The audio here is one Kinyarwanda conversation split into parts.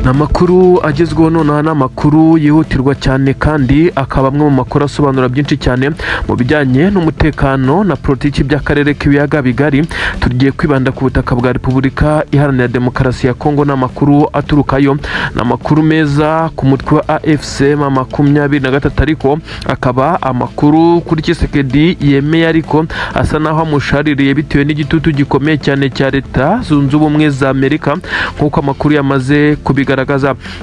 Ni amakuru agezweho nonaha, ni amakuru yihutirwa cyane kandi akaba amwe mu makuru asobanura byinshi cyane mu bijyanye n'umutekano na politiki by'akarere k'ibiyaga bigari. Tugiye kwibanda ku butaka bwa Repubulika Iharanira Demokarasi ya Kongo n'amakuru aturukayo. Ni amakuru meza ku mutwe wa AFC M23, ariko akaba amakuru kuri Tshisekedi yemeye, ariko asa naho amushaririye bitewe n'igitutu gikomeye cyane cya Leta Zunze Ubumwe za Amerika, nk'uko amakuru yamaze kubigaragaza.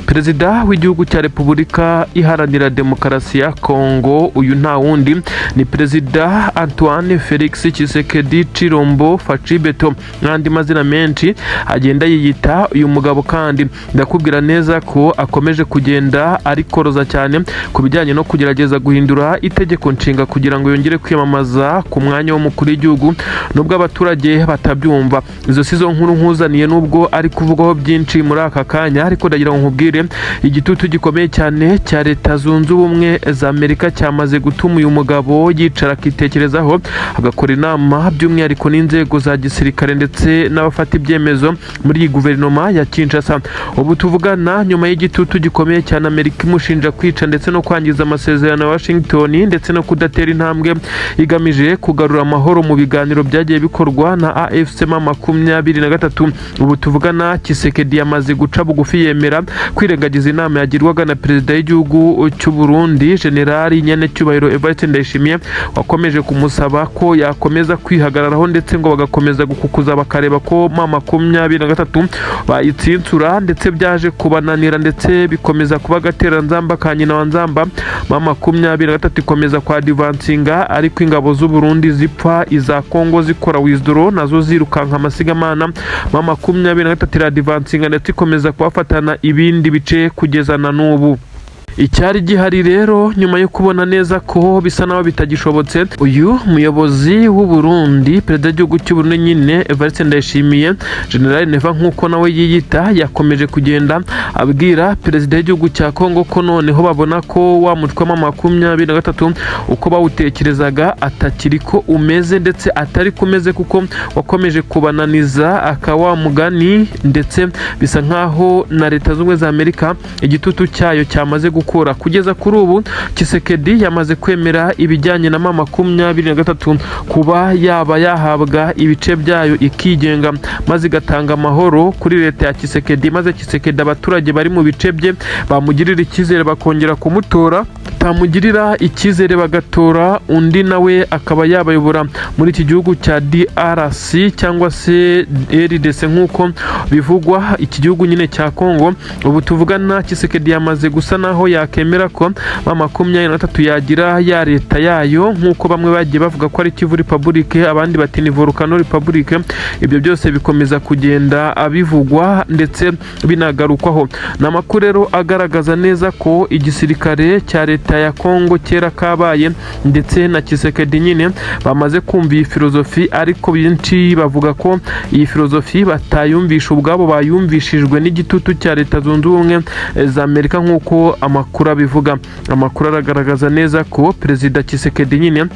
Perezida w'igihugu cya Repubulika Iharanira Demokarasi ya Kongo, uyu nta wundi ni Perezida Antoine Felix Tshisekedi Tshilombo Fatshi Béton, n'andi mazina menshi agenda yiyita. Uyu mugabo kandi ndakubwira neza ko akomeje kugenda arikoroza cyane ku bijyanye no kugerageza guhindura itegeko nshinga kugira ngo yongere kwiyamamaza ku mwanya w'umukuru w'igihugu, nubwo abaturage batabyumva. Izo si zo nkuru nkuzaniye, nubwo ari kuvugwaho byinshi muri aka kanya, ariko ndagira ngo nkubwire igitutu gikomeye cyane cya Leta Zunze Ubumwe za Amerika cyamaze gutuma uyu mugabo yicara akitekerezaho, agakora inama by'umwihariko n'inzego za gisirikare ndetse n'abafata ibyemezo muri iyi guverinoma ya Kinshasa. Ubu tuvugana, nyuma y'igitutu gikomeye cyane Amerika imushinja kwica ndetse no kwangiza amasezerano ya Washington ndetse no kudatera intambwe igamije kugarura amahoro mu biganiro byagiye bikorwa na AFC M23, ubu tuvugana Tshisekedi yamaze guca bugufi, yemera kwirengagiza inama yagirwaga na perezida w'igihugu cy'u Burundi, Generali Nyenecyubahiro Evariste Ndayishimiye, wakomeje kumusaba ko yakomeza kwihagararaho ndetse ngo bagakomeza gukukuza bakareba ko M23 bayitsinsura. Ndetse byaje kubananira, ndetse bikomeza kuba agateranzamba ka nyina wa nzamba. M23 ikomeza kwa advancinga, ariko ingabo z'u Burundi zipfa iza Kongo zikora withdraw, nazo zirukanka amasigamana. M23 iradvancinga ndetse ikomeza kubafatana ibindi bice kugeza na n'ubu. Icyari gihari rero, nyuma yo kubona neza ko bisa naho bitagishobotse, uyu muyobozi w'u Burundi, perezida w'igihugu cy'u Burundi nyine, Evariste Ndayishimiye, General Neva nk'uko nawe yiyita, yakomeje kugenda abwira perezida w'igihugu cya Kongo ko noneho babona ko wa mutwe wa 23 uko bawutekerezaga atakiri ko umeze, ndetse atari kumeze kuko wakomeje kubananiza aka wa mugani. Ndetse bisa nkaho na Leta Zunze Ubumwe za Amerika igitutu cyayo cyamaze gukura. Kugeza kuri ubu Tshisekedi yamaze kwemera ibijyanye na M23 kuba yaba yahabwa ibice byayo ikigenga, maze igatanga amahoro kuri leta ya Tshisekedi, maze Tshisekedi abaturage bari mu bice bye bamugirira icyizere bakongera kumutora, batamugirira icyizere bagatora undi nawe akaba yabayobora muri iki gihugu cya DRC cyangwa se RDC nk'uko bivugwa, iki gihugu nyine cya Congo. Ubu tuvugana Tshisekedi yamaze gusa naho yakemera ko M23 yagira ya leta yayo, nk'uko bamwe bagiye bavuga ko ari Kivu Republic, abandi bati ni Volcano Republic. Ibyo byose bikomeza kugenda bivugwa ndetse binagarukwaho. Ni amakuru rero agaragaza neza ko igisirikare cya leta ya Congo kera kabaye ndetse na Tshisekedi nyine bamaze kumva iyi filozofi, ariko benshi bavuga ko iyi filozofi batayumvisha ubwabo, bayumvishijwe n'igitutu cya Leta Zunze Ubumwe za Amerika nk'uko amakuru abivuga. Amakuru aragaragaza neza ko Perezida Tshisekedi nyine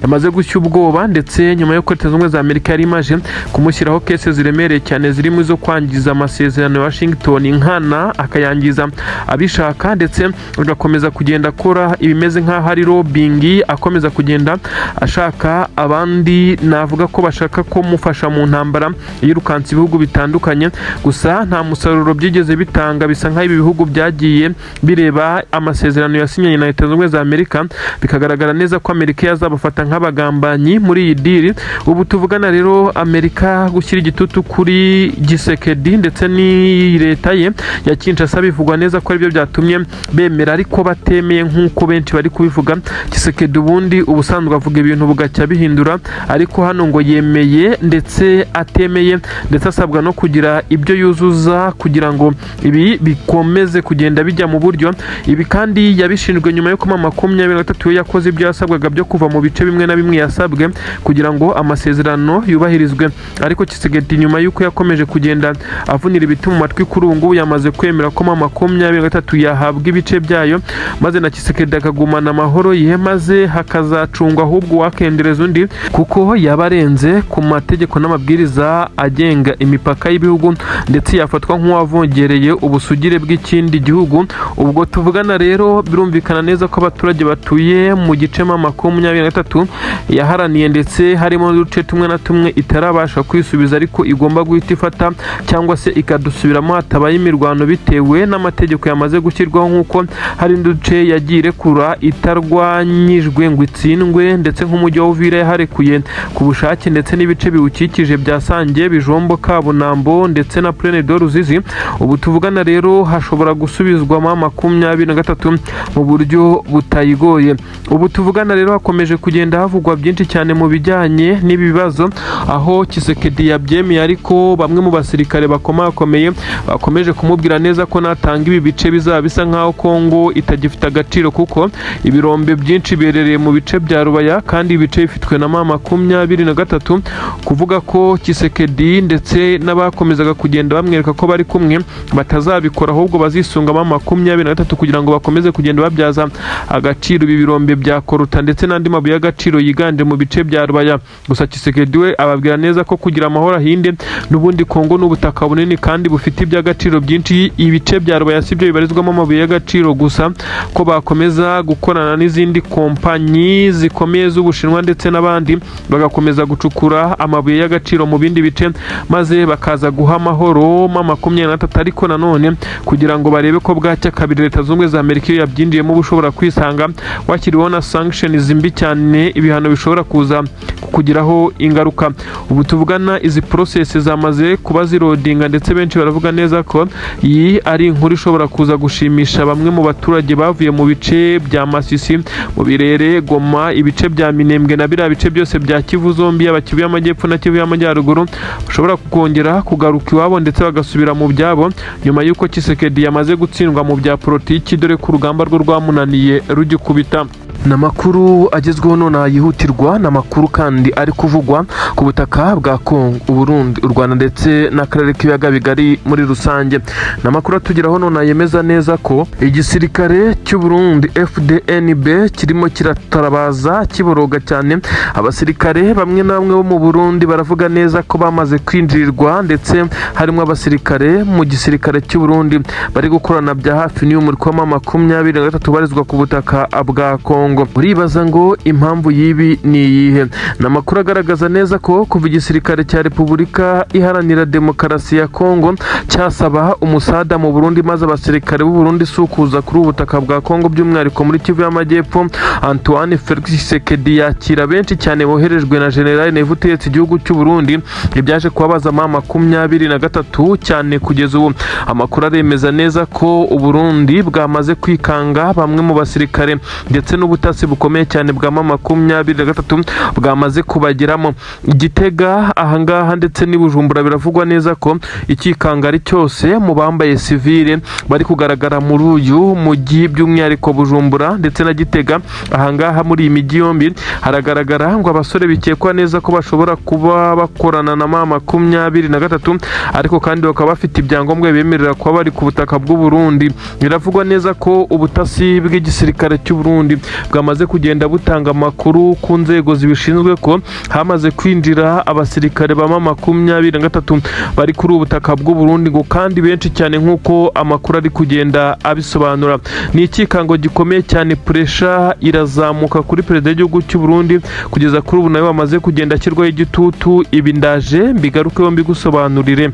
yamaze gushya ubwoba, ndetse nyuma y'uko Leta Zunze Ubumwe za Amerika yari imaze kumushyiraho case ziremereye cyane zirimo izo kwangiza amasezerano ya Washington nkana, akayangiza abishaka, ndetse agakomeza kugenda akora ibimeze nk'aho ari lobbying, akomeza kugenda ashaka abandi navuga ko bashaka kumufasha mu ntambara yirukansa ibihugu bitandukanye, gusa nta musaruro byigeze bitanga. Bisa nk'aho ibi bihugu byagiye bireba amasezerano yasinyanye na Leta Zunze Ubumwe za Amerika, bikagaragara neza ko Amerika yazabafata nk'abagambanyi muri iyi deal. Ubu tuvugana rero, Amerika gushyira igitutu kuri Tshisekedi ndetse n'iyi leta ye ya Kinshasa bivugwa neza ko aribyo byatumye bemera, ariko batemeye nk'uko benshi bari kubivuga. Tshisekedi ubundi ubusanzwe avuga ibintu bugacya bihindura, ariko hano ngo yemeye ndetse atemeye, ndetse asabwa no kugira ibyo yuzuza kugira ngo ibi bikomeze kugenda bijya mu buryo. Ibi kandi yabishinjwe nyuma y'uko M23 we yakoze ibyo yasabwaga byo kuva mu bice bimwe na bimwe yasabwe kugira ngo amasezerano yubahirizwe. Ariko Tshisekedi, nyuma y'uko yakomeje kugenda avunira ibiti mu matwi, kuri ubu ngubu yamaze kwemera ko M23 yahabwa ibice byayo, maze na Tshisekedi Tshisekedi akagumana amahoro ye, maze hakazacungwa ahubwo uwakendereza undi, kuko yaba arenze ku mategeko n'amabwiriza agenga imipaka y'ibihugu, ndetse yafatwa nk'uwavogereye ubusugire bw'ikindi gihugu. Ubwo tuvugana rero, birumvikana neza ko abaturage batuye mu gice M23 yaharaniye, ndetse harimo n'uduce tumwe na tumwe itarabasha kwisubiza, ariko igomba guhita ifata cyangwa se ikadusubiramo hatabaye imirwano, bitewe n'amategeko yamaze gushyirwaho, nk'uko hari n'uduce yagiye irekura itarwanyijwe ngo itsindwe, ndetse nk'umujyi wa Uvira yaharekuye ku bushake, ndetse n'ibice biwukikije bya Sange, Bijombo, Kabunambo ndetse na Plaine de Ruzizi. Ubu tuvugana rero hashobora gusubizwamo 23 mu buryo butayigoye. Ubu tuvugana rero hakomeje kugenda havugwa byinshi cyane mu bijyanye n'ibi bibazo, aho Tshisekedi yabyemeye, ariko bamwe mu basirikare bakomakomeye bakomeje kumubwira neza ko natanga ibi bice bizaba bisa nk'aho Kongo itagifite agaciro, kuko ibirombe byinshi biherereye mu bice bya Rubaya, kandi ibice bifitwe na M23. Kuvuga ko Tshisekedi ndetse n'abakomezaga kugenda bamwereka ko bari kumwe batazabikora, ahubwo bazisunga M23 kugira ngo bakomeze kugenda babyaza agaciro ibi birombe bya coltan ndetse n'andi mabuye y'agaciro yiganje mu bice bya Rubaya. Gusa Tshisekedi we ababwira neza ko kugira amahoro ahinde, n'ubundi Kongo ni ubutaka bunini kandi bufite iby'agaciro byinshi, ibice bya Rubaya si byo bibarizwamo amabuye y'agaciro gusa, ko bakomeza gukorana n'izindi kompanyi zikomeye z'Ubushinwa ndetse n'abandi, bagakomeza gucukura amabuye y'agaciro mu bindi bice, maze bakaza guha amahoro M23. Ariko nanone kugira ngo barebe ko bwacya kabiri, Leta Zunze Ubumwe za Amerika iyo yabyinjiyemo uba ushobora kwisanga washyiriweho na sanctions mbi cyane, ibihano bishobora kuza kukugiraho ingaruka. Ubu tuvugana izi process zamaze kuba zirodinga, ndetse benshi baravuga neza ko iyi ari inkuru ishobora kuza gushimisha bamwe mu baturage bavuye mu bice bya Masisi, mu Birere, Goma, ibice bya Minembwe na biriya bice byose bya Kivu zombi, yaba Kivu y'Amajyepfo na Kivu y'Amajyaruguru, bashobora kongera kugaruka iwabo ndetse bagasubira mu byabo nyuma y'uko Tshisekedi yamaze gutsindwa mu bya politiki, dore ko urugamba rwe rwamunaniye rugikubita. Ni amakuru agezweho none yihutirwa, ni amakuru kandi ari kuvugwa ku butaka bwa Kongo, Uburundi, u Rwanda ndetse n'akarere k'ibiyaga bigari muri rusange. Ni amakuru atugeraho none yemeza neza ko igisirikare cy'u Burundi FDNB kirimo kiratarabaza kiboroga cyane. Abasirikare bamwe na bamwe bo mu Burundi baravuga neza ko bamaze kwinjirirwa, ndetse harimo abasirikare mu gisirikare cy'u Burundi bari gukorana bya hafi n'uyu murwi wa 23 ubarizwa ku butaka bwa Kongo. Uribaza ngo impamvu y'ibi ni iyihe? Ni amakuru agaragaza neza ko kuva igisirikare cya Repubulika Iharanira Demokarasi ya Kongo cyasaba umusada mu Burundi, maze abasirikare b'u Burundi si ukuza kuri ubu butaka bwa Kongo, by'umwihariko muri Kivu y'Amajyepfo, Antoine Felix Tshisekedi yakira benshi cyane boherejwe na General Neva utegetse igihugu cy'u Burundi, ibyaje kubabaza M23 cyane. Kugeza ubu amakuru aremeza neza ko u Burundi bwamaze kwikanga bamwe mu basirikare, ndetse n'ubutasi bukomeye cyane bwa M23 bwamaze kubageramo. Igitega ahangaha ndetse n'i Bujumbura biravugwa neza ko ikikanga ari cyose mu bambaye sivile bari kugaragara muri uyu mujyi, by'umwihariko Bujumbura ndetse na Gitega. Ahangaha muri iyi mijyi yombi haragaragara ngo abasore bikekwa neza ko bashobora kuba bakorana na M23, ariko kandi bakaba bafite ibyangombwa bibemerera kuba bari ku butaka bw'u Burundi. Biravugwa neza ko ubutasi bw'igisirikare cy'u Burundi bwamaze kugenda butanga amakuru ku nzego zibishinzwe ko hamaze kwinjira abasirikare ba M23 bari kuri ubu butaka bw'u Burundi, ngo kandi benshi cyane nk'uko amakuru ari kugenda abisobanura. Ni ikikango gikomeye cyane, pressure irazamuka kuri perezida w'igihugu cy'u Burundi. Kugeza kuri ubu nawe wamaze kugenda ashyirwaho igitutu. Ibi ndaje mbigarukeho mbigusobanurire.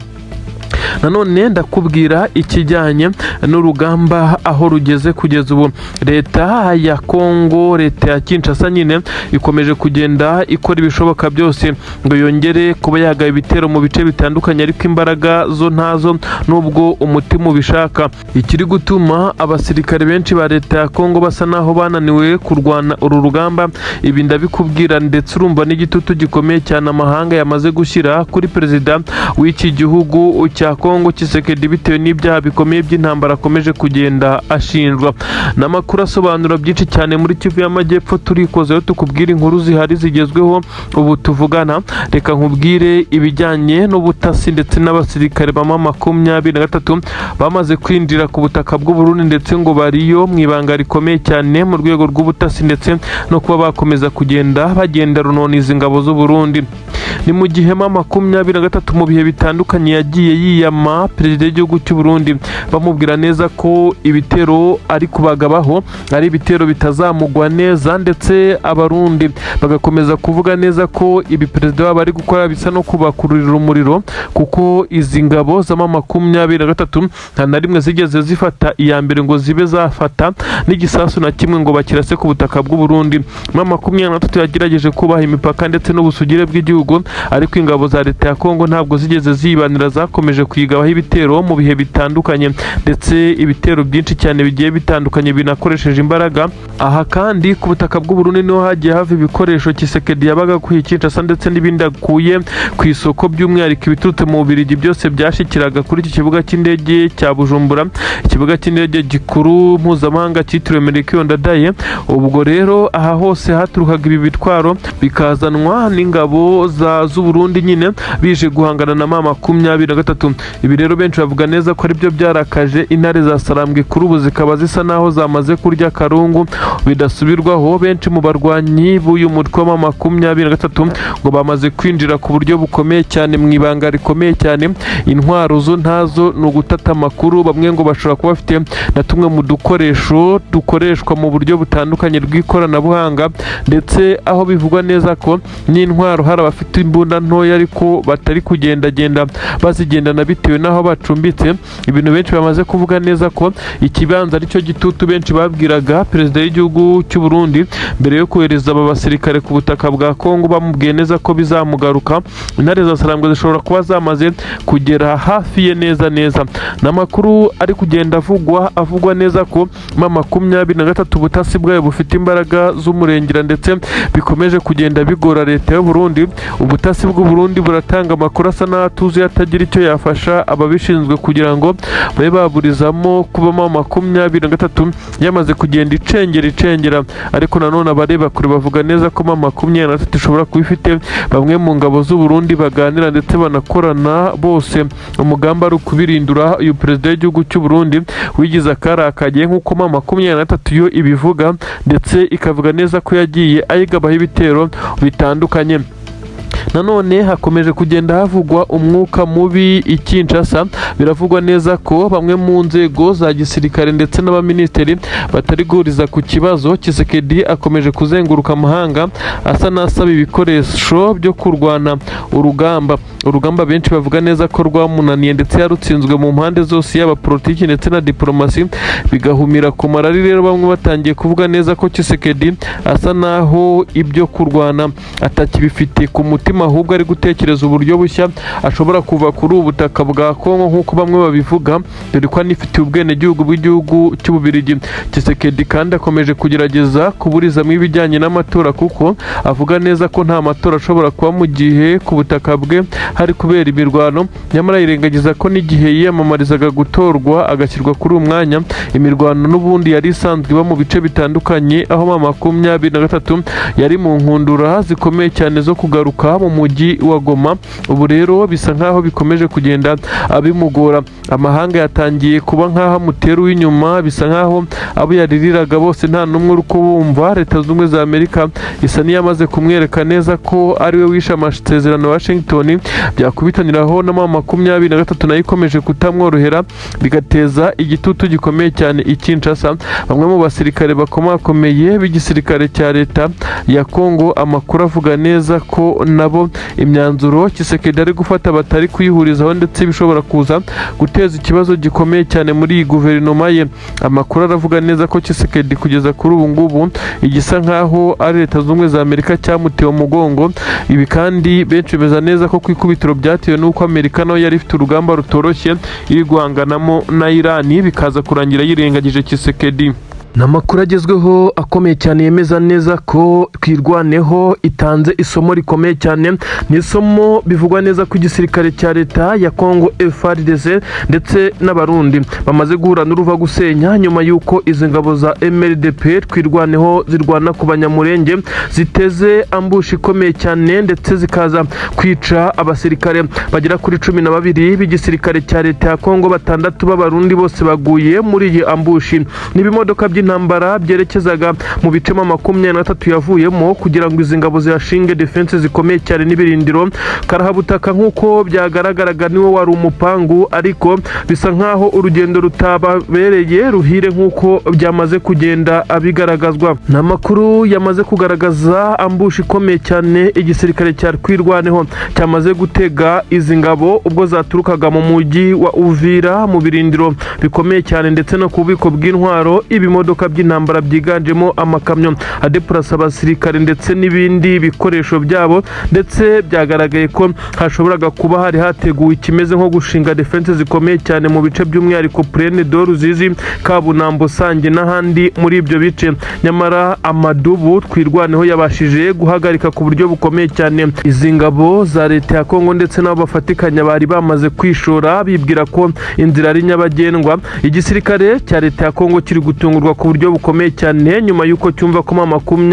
Nanone ndakubwira ikijyanye n'urugamba aho rugeze kugeza ubu. Leta ya Kongo, leta ya Kinshasa nyine, ikomeje kugenda ikora ibishoboka byose ngo yongere kuba yagaba ibitero mu bice bitandukanye, ariko imbaraga zo ntazo nubwo umutima ubishaka. Ikiri gutuma abasirikare benshi ba leta ya Kongo basa naho bananiwe kurwana uru rugamba, ibi ndabikubwira, ndetse urumva n'igitutu gikomeye cyane amahanga yamaze gushyira kuri perezida w'iki gihugu cya Kongo Tshisekedi bitewe n'ibyaha bikomeye by'intambara akomeje kugenda ashinjwa. Ni amakuru asobanura byinshi cyane muri Kivu y'Amajyepfo. Turikozeho tukubwira inkuru zihari zigezweho ubu tuvugana. Reka nkubwire ibijyanye n'ubutasi ndetse n'abasirikare ba M23 bamaze kwinjira ku butaka bw'u Burundi, ndetse ngo bariyo mu ibanga rikomeye cyane mu rwego rw'ubutasi ndetse no kuba bakomeza kugenda bagenda runoniza ingabo z'u Burundi. Ni mu gihe M23 mu bihe bitandukanye yagiye yiyama perezida w'igihugu cy'u Burundi, bamubwira neza ko ibitero ari kubagabaho ari ibitero bitazamugwa neza, ndetse Abarundi bagakomeza kuvuga neza ko ibi perezida wabo ari gukora bisa no kubakururira umuriro, kuko izi ngabo za M23 nta na rimwe zigeze zifata iya mbere ngo zibe zafata n'igisasu na kimwe ngo bakirase ku butaka bw'u Burundi. M23 yagerageje kubaha imipaka ndetse n'ubusugire bw'igihugu, ariko ingabo za leta ya Kongo ntabwo zigeze zibanira, zakomeje kuyigabaho ibitero mu bihe bitandukanye, ndetse ibitero byinshi cyane bigiye bitandukanye binakoresheje imbaraga. Aha kandi ku butaka bw'u Burundi niho hagiye hava ibikoresho Tshisekedi yabaga akuye Kinshasa ndetse n'ibindi akuye ku isoko, by'umwihariko ibiturutse mu Bubiligi byose byashikiraga kuri iki kibuga cy'indege cya Bujumbura, ikibuga cy'indege gikuru mpuzamahanga cyitiriwe Melchior Ndadaye. Ubwo rero aha hose haturukaga ibi bitwaro bikazanwa n'ingabo z'u Burundi nyine bije guhangana na M23. Ibi rero benshi bavuga neza ko aribyo byarakaje intare za Sarambwe, kuri ubu zikaba zisa naho zamaze kurya karungu bidasubirwaho. Benshi mu barwanyi b'uyu mutwe wa M23 ngo bamaze kwinjira ku buryo bukomeye cyane mu ibanga rikomeye cyane. Intwaro zo ntazo, ni ugutata amakuru. Bamwe ngo bashobora kuba bafite na tumwe mu dukoresho dukoreshwa mu buryo butandukanye rw'ikoranabuhanga, ndetse aho bivugwa neza ko n'intwaro hari abafite imbunda ntoya ariko batari kugendagenda bazigendana bitewe n'aho bacumbitse. Ibintu benshi bamaze kuvuga neza ko ikibanza aricyo gitutu benshi babwiraga perezida w'igihugu cy'u Burundi mbere yo kohereza aba basirikare ku butaka bwa Kongo, bamubwiye neza ko bizamugaruka. Intare za Sarambwe zishobora kuba zamaze kugera hafi ye neza neza. Ni amakuru ari kugenda avugwa neza ko M23 ubutasi bwayo bufite imbaraga z'umurengera, ndetse bikomeje kugenda bigora leta y'u Burundi. Ubutasi bw'u Burundi buratanga amakuru asa n'atuzuye, atagira icyo yafasha ababishinzwe kugira ngo babe baburizamo kuba M23 yamaze kugenda icengera icengera. Ariko nanone abareba kure bavuga neza ko M23 ishobora kuba ifite bamwe mu ngabo z'u Burundi baganira ndetse banakorana bose, umugambi ari ukubirindura uyu perezida w'igihugu cy'u Burundi wigize akarakagiye, nk'uko M23 yo ibivuga, ndetse ikavuga neza ko yagiye ayigabaho ibitero bitandukanye. Nanone hakomeje kugenda havugwa umwuka mubi i Kinshasa. Biravugwa neza ko bamwe mu nzego za gisirikare ndetse n'abaminisitiri batari guhuriza ku kibazo. Tshisekedi akomeje kuzenguruka amahanga asa n'asaba ibikoresho byo kurwana urugamba, urugamba benshi bavuga neza ko rwamunaniye ndetse yarutsinzwe mu mpande zose, yaba politiki ndetse na diplomasi, bigahumira ku marari. Rero bamwe batangiye kuvuga neza ko Tshisekedi asa naho ibyo kurwana atakibifite ku mutima, ahubwo ari gutekereza uburyo bushya ashobora kuva kuri ubu butaka bwa Kongo, nk'uko bamwe babivuga, dore ko anifitiye ubwenegihugu bw'igihugu cy'Ububirigi. Tshisekedi kandi akomeje kugerageza kuburizamo ibijyanye n'amatora, kuko avuga neza ko nta matora ashobora kuba mu gihe ku butaka bwe hari kubera imirwano. Nyamara yirengagiza ko n'igihe yiyamamarizaga gutorwa agashyirwa kuri uyu mwanya, imirwano n'ubundi yari isanzwe iba mu bice bitandukanye, aho M23 yari mu nkundura zikomeye cyane zo kugaruka mu mujyi wa Goma. Ubu rero bisa nkaho bikomeje kugenda bimugora. Amahanga yatangiye kuba nkaho amutera uw'inyuma, bisa nkaho abo yaririraga bose nta n'umwe uri kubumva. Leta Zunze Ubumwe za Amerika isa n'iyamaze kumwereka neza ko ariwe wishe amasezerano ya Washington. Byakubitaniraho na M23 nayo ikomeje kutamworohera, bigateza igitutu gikomeye cyane i Kinshasa. Bamwe mu basirikare bakomakomeye b'igisirikare cya leta ya Kongo, amakuru avuga neza ko nabo imyanzuro Tshisekedi ari gufata batari kuyihurizaho, ndetse bishobora kuza guteza ikibazo gikomeye cyane muri iyi guverinoma ye. Amakuru aravuga neza ko Tshisekedi kugeza kuri ubu ngubu igisa nkaho ari Leta Zunze Ubumwe za Amerika cyamuteye umugongo. Ibi kandi benshi bemeza neza ko ku ikubitiro byatewe n'uko Amerika nayo yari ifite urugamba rutoroshye iri guhanganamo na Irani, bikaza kurangira yirengagije Tshisekedi. Ni amakuru agezweho akomeye cyane yemeza neza ko Twirwaneho itanze isomo rikomeye cyane. Ni isomo bivugwa neza ko igisirikare cya leta ya Congo FARDC ndetse n'Abarundi bamaze guhura n'uruva gusenya, nyuma y'uko izi ngabo za MRDP Twirwaneho zirwana ku Banyamurenge ziteze ambush ikomeye cyane, ndetse zikaza kwica abasirikare bagera kuri 12 b'igisirikare cya leta ya Congo, batandatu b'Abarundi bose baguye muri iyi ambush. N'ibimodoka by'intambara byerekezaga mu bice 23 yavuyemo kugira ngo izi ngabo zihashinge defense zikomeye cyane n'ibirindiro karahabutaka, nk'uko byagaragaraga niwo wari umupangu, ariko bisa nk'aho urugendo rutababereye ruhire nk'uko byamaze kugenda bigaragazwa. Ni amakuru yamaze kugaragaza ambush ikomeye cyane igisirikare cya Twirwaneho cyamaze gutega izi ngabo ubwo zaturukaga mu mujyi wa Uvira, mu birindiro bikomeye cyane ndetse no ku bubiko bw'intwaro. Ibimodoka by'intambara byiganjemo amakamyo adepurasa abasirikare ndetse n'ibindi bikoresho byabo, ndetse byagaragaye ko hashoboraga kuba hari hateguwe ikimeze nko gushinga defense zikomeye cyane mu bice, by'umwihariko Plaine de Ruzizi, Kabunambo, Sange n'ahandi muri ibyo bice. Nyamara amadubu Twirwaneho yabashije guhagarika ku buryo bukomeye cyane izi ngabo za leta ya Kongo ndetse n'abo bafatikanya bari bamaze kwishora bibwira ko inzira ari nyabagendwa. Igisirikare cya leta ya Kongo kiri gutungurwa ku buryo bukomeye cyane nyuma y'uko cyumva ko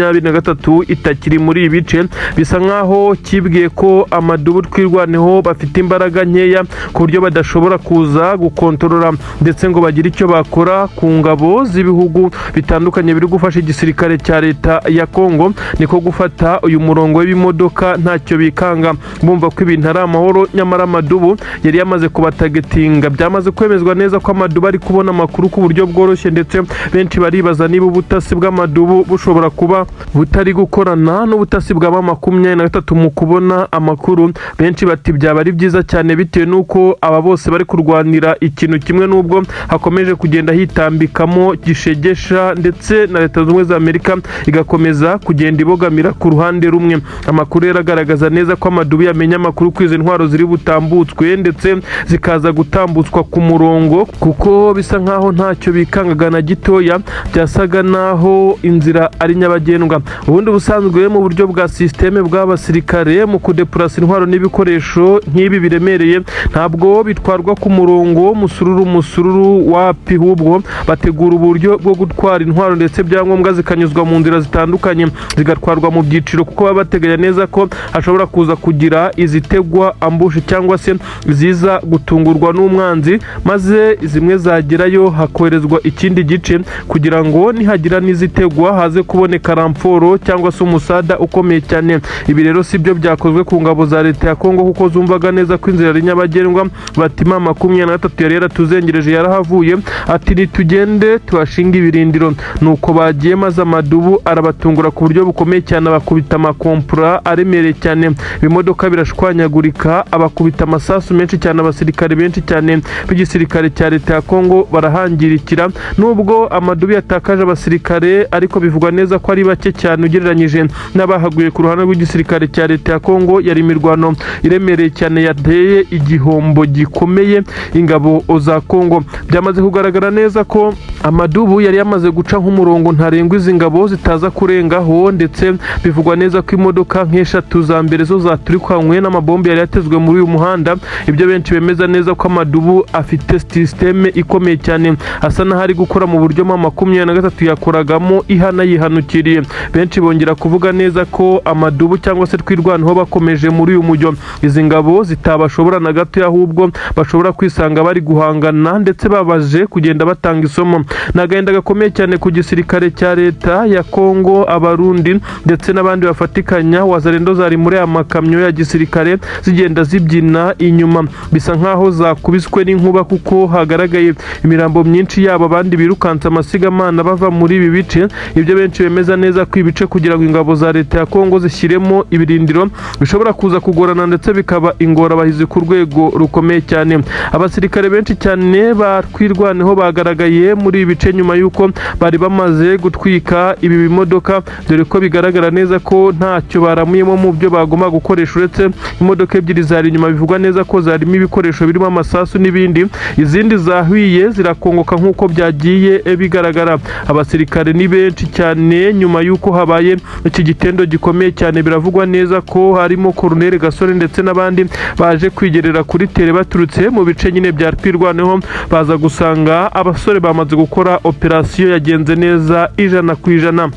23 itakiri muri ibi bice. Bisa nk'aho kibwiye ko amadubu Twirwaneho bafite imbaraga nkeya ku buryo badashobora kuza gukontorora ndetse ngo bagire icyo bakora ku ngabo z'ibihugu bitandukanye biri gufasha igisirikare cya leta ya Kongo. Niko gufata uyu murongo w'ibimodoka ntacyo bikanga, bumva ko ibintu ari amahoro, nyamara amadubu yari yamaze kubatagetinga. Byamaze kwemezwa neza ko amadubu ari kubona amakuru ku buryo bworoshye, ndetse benshi baribaza niba ubutasi bw'amadubu bushobora kuba butari gukorana n'ubutasi bwa 23 mu kubona amakuru. Benshi bati byaba ari byiza cyane bitewe n'uko aba bose bari kurwanira ikintu kimwe, n'ubwo hakomeje kugenda hitambikamo gishegesha ndetse na Leta Zunze Ubumwe za Amerika igakomeza kugenda ibogamira ku ruhande rumwe. Amakuru rero agaragaza neza ko amadubu yamenya amakuru ko izi ntwaro ziri butambutswe, ndetse zikaza gutambutswa ku murongo, kuko bisa nkaho ntacyo bikangaga na gitoya, byasaga naho inzira ari nyabagendwa. Ubundi busanzwe mu buryo bwa système bw'abasirikare mu kudepurasa intwaro n'ibikoresho nk'ibi biremereye, ntabwo bitwarwa ku murongo musururu musururu, wapi, ahubwo bategura uburyo bwo gutwara intwaro ndetse byangombwa zikanyuzwa mu nzira zitandukanye, zigatwarwa mu byiciro, kuko baba bateganya neza ko hashobora kuza kugira izitegwa ambush cyangwa se ziza gutungurwa n'umwanzi, maze zimwe zagerayo hakoherezwa ikindi gice kugira ngo nihagira n'izitegwa haze kuboneka renfort cyangwa se umusada ukomeye cyane. Ibi rero si byo byakozwe ku ngabo za leta ya Kongo, kuko zumvaga neza ko inzira ari nyabagendwa. Bati 23 yari yaratuzengereje, yarahavuye, ati nitugende tuhashinga ibirindiro. Nuko bagiye, maze amadubu arabatungura ku buryo bukomeye cyane, abakubita amakompura aremereye cyane, ibimodoka birashwanyagurika, abakubita amasasu menshi cyane, abasirikare benshi cyane b'igisirikare cya leta ya Kongo barahangirikira. Nubwo amadubu yatakaje abasirikare, ariko bivugwa neza ko ari bake cyane ugereranyije n'abahaguye ku ruhande rw'igisirikare cya leta ya Kongo. Yari imirwano iremereye cyane yateye igihombo gikomeye ingabo za Kongo. Byamaze kugaragara neza ko amadubu yari yamaze guca nk'umurongo ntarengwa izi ngabo zitaza kurengaho, ndetse bivugwa neza ko imodoka nk'eshatu za mbere zo zaturikanywe n'amabombe yari yatezwe muri uyu muhanda. Ibyo benshi bemeza neza ko amadubu afite système ikomeye cyane, asa n'aho ari gukora mu buryo 23 yakoragamo ihana yihanukiriye. Benshi bongera kuvuga neza ko amadubu cyangwa se Twirwaneho bakomeje muri uyu mujyo, izi ngabo zitabashobora na gato, ahubwo bashobora kwisanga bari guhangana ndetse babaje kugenda batanga isomo. Ni agahinda gakomeye cyane ku gisirikare cya leta ya Kongo, Abarundi ndetse n'abandi bafatikanya. Wazalendo zari muri aya makamyo ya gisirikare zigenda zibyina inyuma, bisa nkaho zakubiswe n'inkuba, kuko hagaragaye imirambo myinshi yabo, abandi birukanse amasigamana bava muri ibi bice. Ibyo benshi bemeza neza ko ibice kugira ngo ingabo za leta ya Kongo zishyiremo ibirindiro bishobora kuza kugorana, ndetse bikaba ingorabahizi ku rwego rukomeye cyane. Abasirikare benshi cyane ba Twirwaneho bagaragaye muri ibi bice nyuma y'uko bari bamaze gutwika ibi bimodoka, dore ko bigaragara neza ko ntacyo baramuyemo mu byo bagomba gukoresha, uretse imodoka ebyiri zari inyuma bivugwa neza ko zarimo ibikoresho birimo amasasu n'ibindi. Izindi zahiye zirakongoka nk'uko byagiye bigaragara. bigaragara. Abasirikare ni benshi cyane nyuma y'uko habaye iki gitendo gikomeye cyane. Biravugwa neza ko harimo Colonel Gasore ndetse n'abandi baje kwigerera kuri terrain baturutse mu bice nyine bya Twirwaneho, baza gusanga abasore bamaze gukora operasiyo yagenze neza 100%.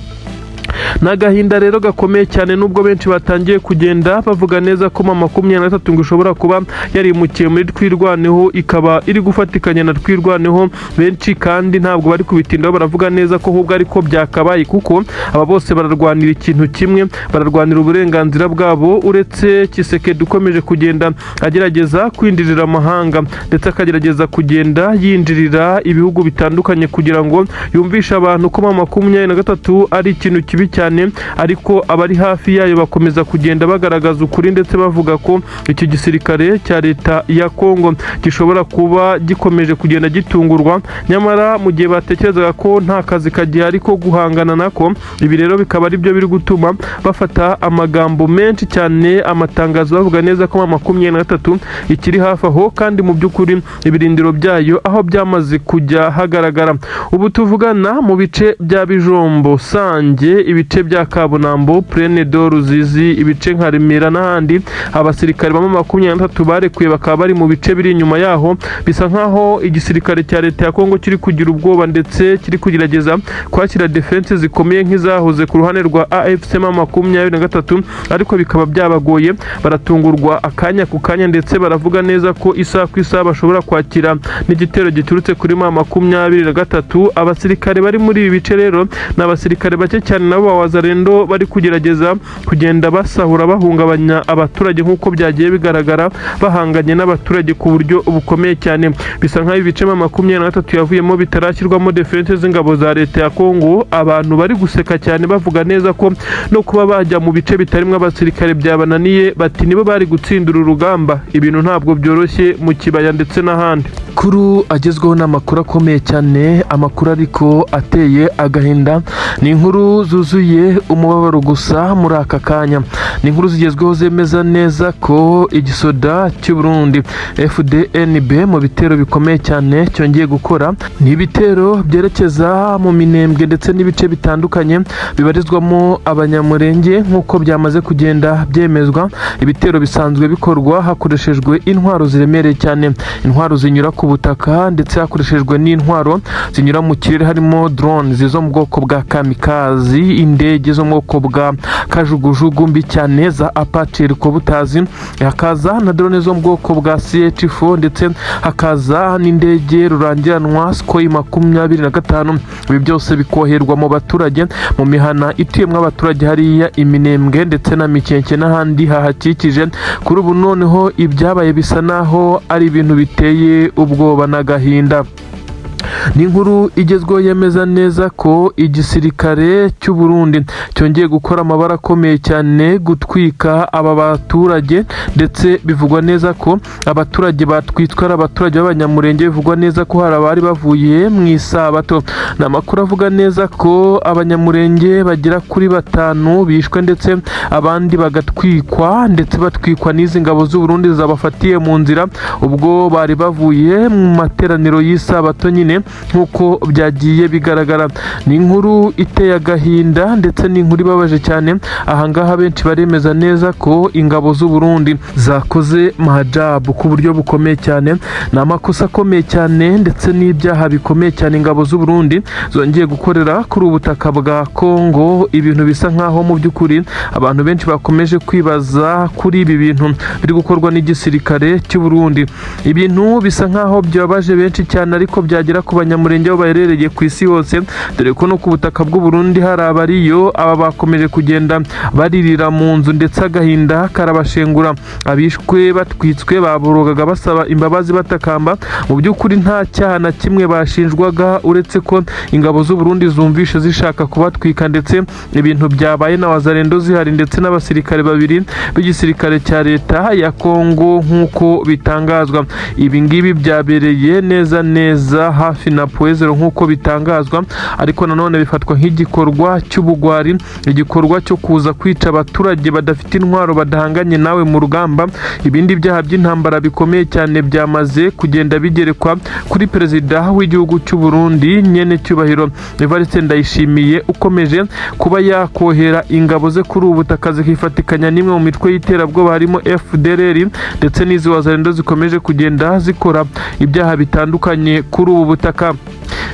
Ni agahinda rero gakomeye cyane, nubwo benshi batangiye kugenda bavuga neza ko M23 ngo ishobora kuba yarimukiye muri Twirwaneho, ikaba iri gufatikanya na Twirwaneho. Benshi kandi ntabwo bari kubitindaho, baravuga neza ko ahubwo ariko byakabaye, kuko aba bose bararwanira ikintu kimwe, bararwanira uburenganzira bwabo. Uretse Tshisekedi ukomeje kugenda agerageza kwinjirira amahanga, ndetse akagerageza kugenda yinjirira ibihugu bitandukanye kugira ngo yumvishe abantu ko M23 ari ikintu kibi cyane, ariko abari hafi yayo bakomeza kugenda bagaragaza ukuri, ndetse bavuga ko iki gisirikare cya leta ya Kongo gishobora kuba gikomeje kugenda gitungurwa, nyamara mu gihe batekerezaga ko nta kazi kagihari ko guhangana nako. Ibi rero bikaba ari byo biri gutuma bafata amagambo menshi cyane, amatangazo, bavuga neza ko M23 ikiri hafi aho, kandi mu by'ukuri ibirindiro byayo aho byamaze kujya hagaragara. Ubu tuvugana, mu bice bya Bijombo, Sange, ibice bya Kabunambo, Plaine de Ruzizi, ibice nka Remera n'ahandi, abasirikare ba M23 barekuye bakaba bari mu bice biri inyuma yaho. Bisa nkaho igisirikare cya leta ya Kongo kiri kugira ubwoba, ndetse kiri kugerageza kwakira defense zikomeye nk'izahoze ku ruhande rwa AFC M23, ariko bikaba byabagoye, baratungurwa akanya ku kanya, ndetse baravuga neza ko isaha ku isaha bashobora kwakira n'igitero giturutse kuri M23. Abasirikare bari muri ibi bice rero ni abasirikare bake cyane, nabo ba Wazalendo bari kugerageza kugenda basahura, bahungabanya abaturage nk'uko byagiye bigaragara, bahanganye n'abaturage ku buryo bukomeye cyane. Bisa nk'aho ibice M23 yavuyemo bitarashyirwamo defense z'ingabo za leta ya Kongo. Abantu bari guseka cyane, bavuga neza ko no kuba bajya mu bice bitarimo abasirikare byabananiye, bati nibo bari gutsindira urugamba. Ibintu ntabwo byoroshye mu kibaya ndetse n'ahandi. Amakuru agezweho ni amakuru akomeye cyane, amakuru ariko ateye agahinda. Ni inkuru zuzuye umubabaro gusa muri aka kanya. Ni inkuru zigezweho zemeza neza ko igisoda cy'u Burundi FDNB mu bitero bikomeye cyane cyongeye gukora, ni ibitero byerekeza mu Minembwe ndetse n'ibice bitandukanye bibarizwamo Abanyamurenge, nk'uko byamaze kugenda byemezwa. Ibitero bisanzwe bikorwa hakoreshejwe intwaro ziremereye cyane, intwaro zinyura ku butaka, ndetse hakoreshejwe n'intwaro zinyura mu kirere, harimo drone zo mu bwoko bwa kamikazi, indege zo mu bwoko bwa kajugujugu mbi cyane za Apache helicopters, hakaza na drone zo mu bwoko bwa CH4, ndetse hakaza n'indege rurangiranwa Sukhoi 25. Ibi byose bikoherwa mu baturage, mu mihana ituyemo abaturage hariya Iminembwe ndetse na Mikenke n'ahandi hahakikije. Kuri ubu noneho ibyabaye bisa naho ari ibintu biteye ubwoba n'agahinda. Ni inkuru igezweho yemeza neza ko igisirikare cy'u Burundi cyongeye gukora amabara akomeye cyane, gutwika aba baturage, ndetse bivugwa neza ko abaturage batwitswe ari abaturage b'Abanyamurenge. Bivugwa neza ko hari abari bavuye mu isabato. Ni amakuru avuga neza ko Abanyamurenge bagera kuri batanu bishwe, ndetse abandi bagatwikwa, ndetse batwikwa n'izi ngabo z'u Burundi zabafatiye mu nzira ubwo bari bavuye mu materaniro y'isabato nyine, nk'uko byagiye bigaragara. Ni inkuru iteye agahinda, ndetse ni inkuru ibabaje cyane. Ahangaha benshi baremeza neza ko ingabo z'u Burundi zakoze mahajabu ku buryo bukomeye cyane. Ni amakosa akomeye cyane, ndetse n'ibyaha bikomeye cyane ingabo z'u Burundi zongeye gukorera kuri ubu butaka bwa Kongo. Ibintu bisa nkaho mu by'ukuri abantu benshi bakomeje kwibaza kuri ibi bintu biri gukorwa n'igisirikare cy'u Burundi. Ibintu bisa nkaho byababaje benshi cyane, ariko byagera ku Banyamurenge aho baherereye ku isi hose, dore ko no ku butaka bw'u Burundi hari abariyo, aba bakomeje kugenda baririra mu nzu, ndetse agahinda karabashengura. Abishwe batwitswe baborogaga basaba imbabazi, batakamba. Mu by'ukuri nta cyaha na kimwe bashinjwaga, uretse ko ingabo z'u Burundi zumvishe zishaka kubatwika, ndetse ibintu byabaye na Wazalendo zihari, ndetse n'abasirikare babiri b'igisirikare cya leta ya Kongo, nk'uko bitangazwa. Ibi ngibi byabereye neza neza hafi hafi na Point Zéro nk'uko bitangazwa, ariko nanone bifatwa nk'igikorwa cy'ubugwari, igikorwa cyo kuza kwica abaturage badafite intwaro, badahanganye nawe mu rugamba. Ibindi byaha by'intambara bikomeye cyane byamaze kugenda bigerekwa kuri perezida w'igihugu cy'u Burundi, nyene cyubahiro Evariste Ndayishimiye, ukomeje kuba yakohera ingabo ze kuri ubu butaka zikifatikanya n'imwe mu mitwe y'iterabwoba, harimo FDLR ndetse n'izi Wazalendo zikomeje kugenda zikora ibyaha bitandukanye kuri ubu butaka.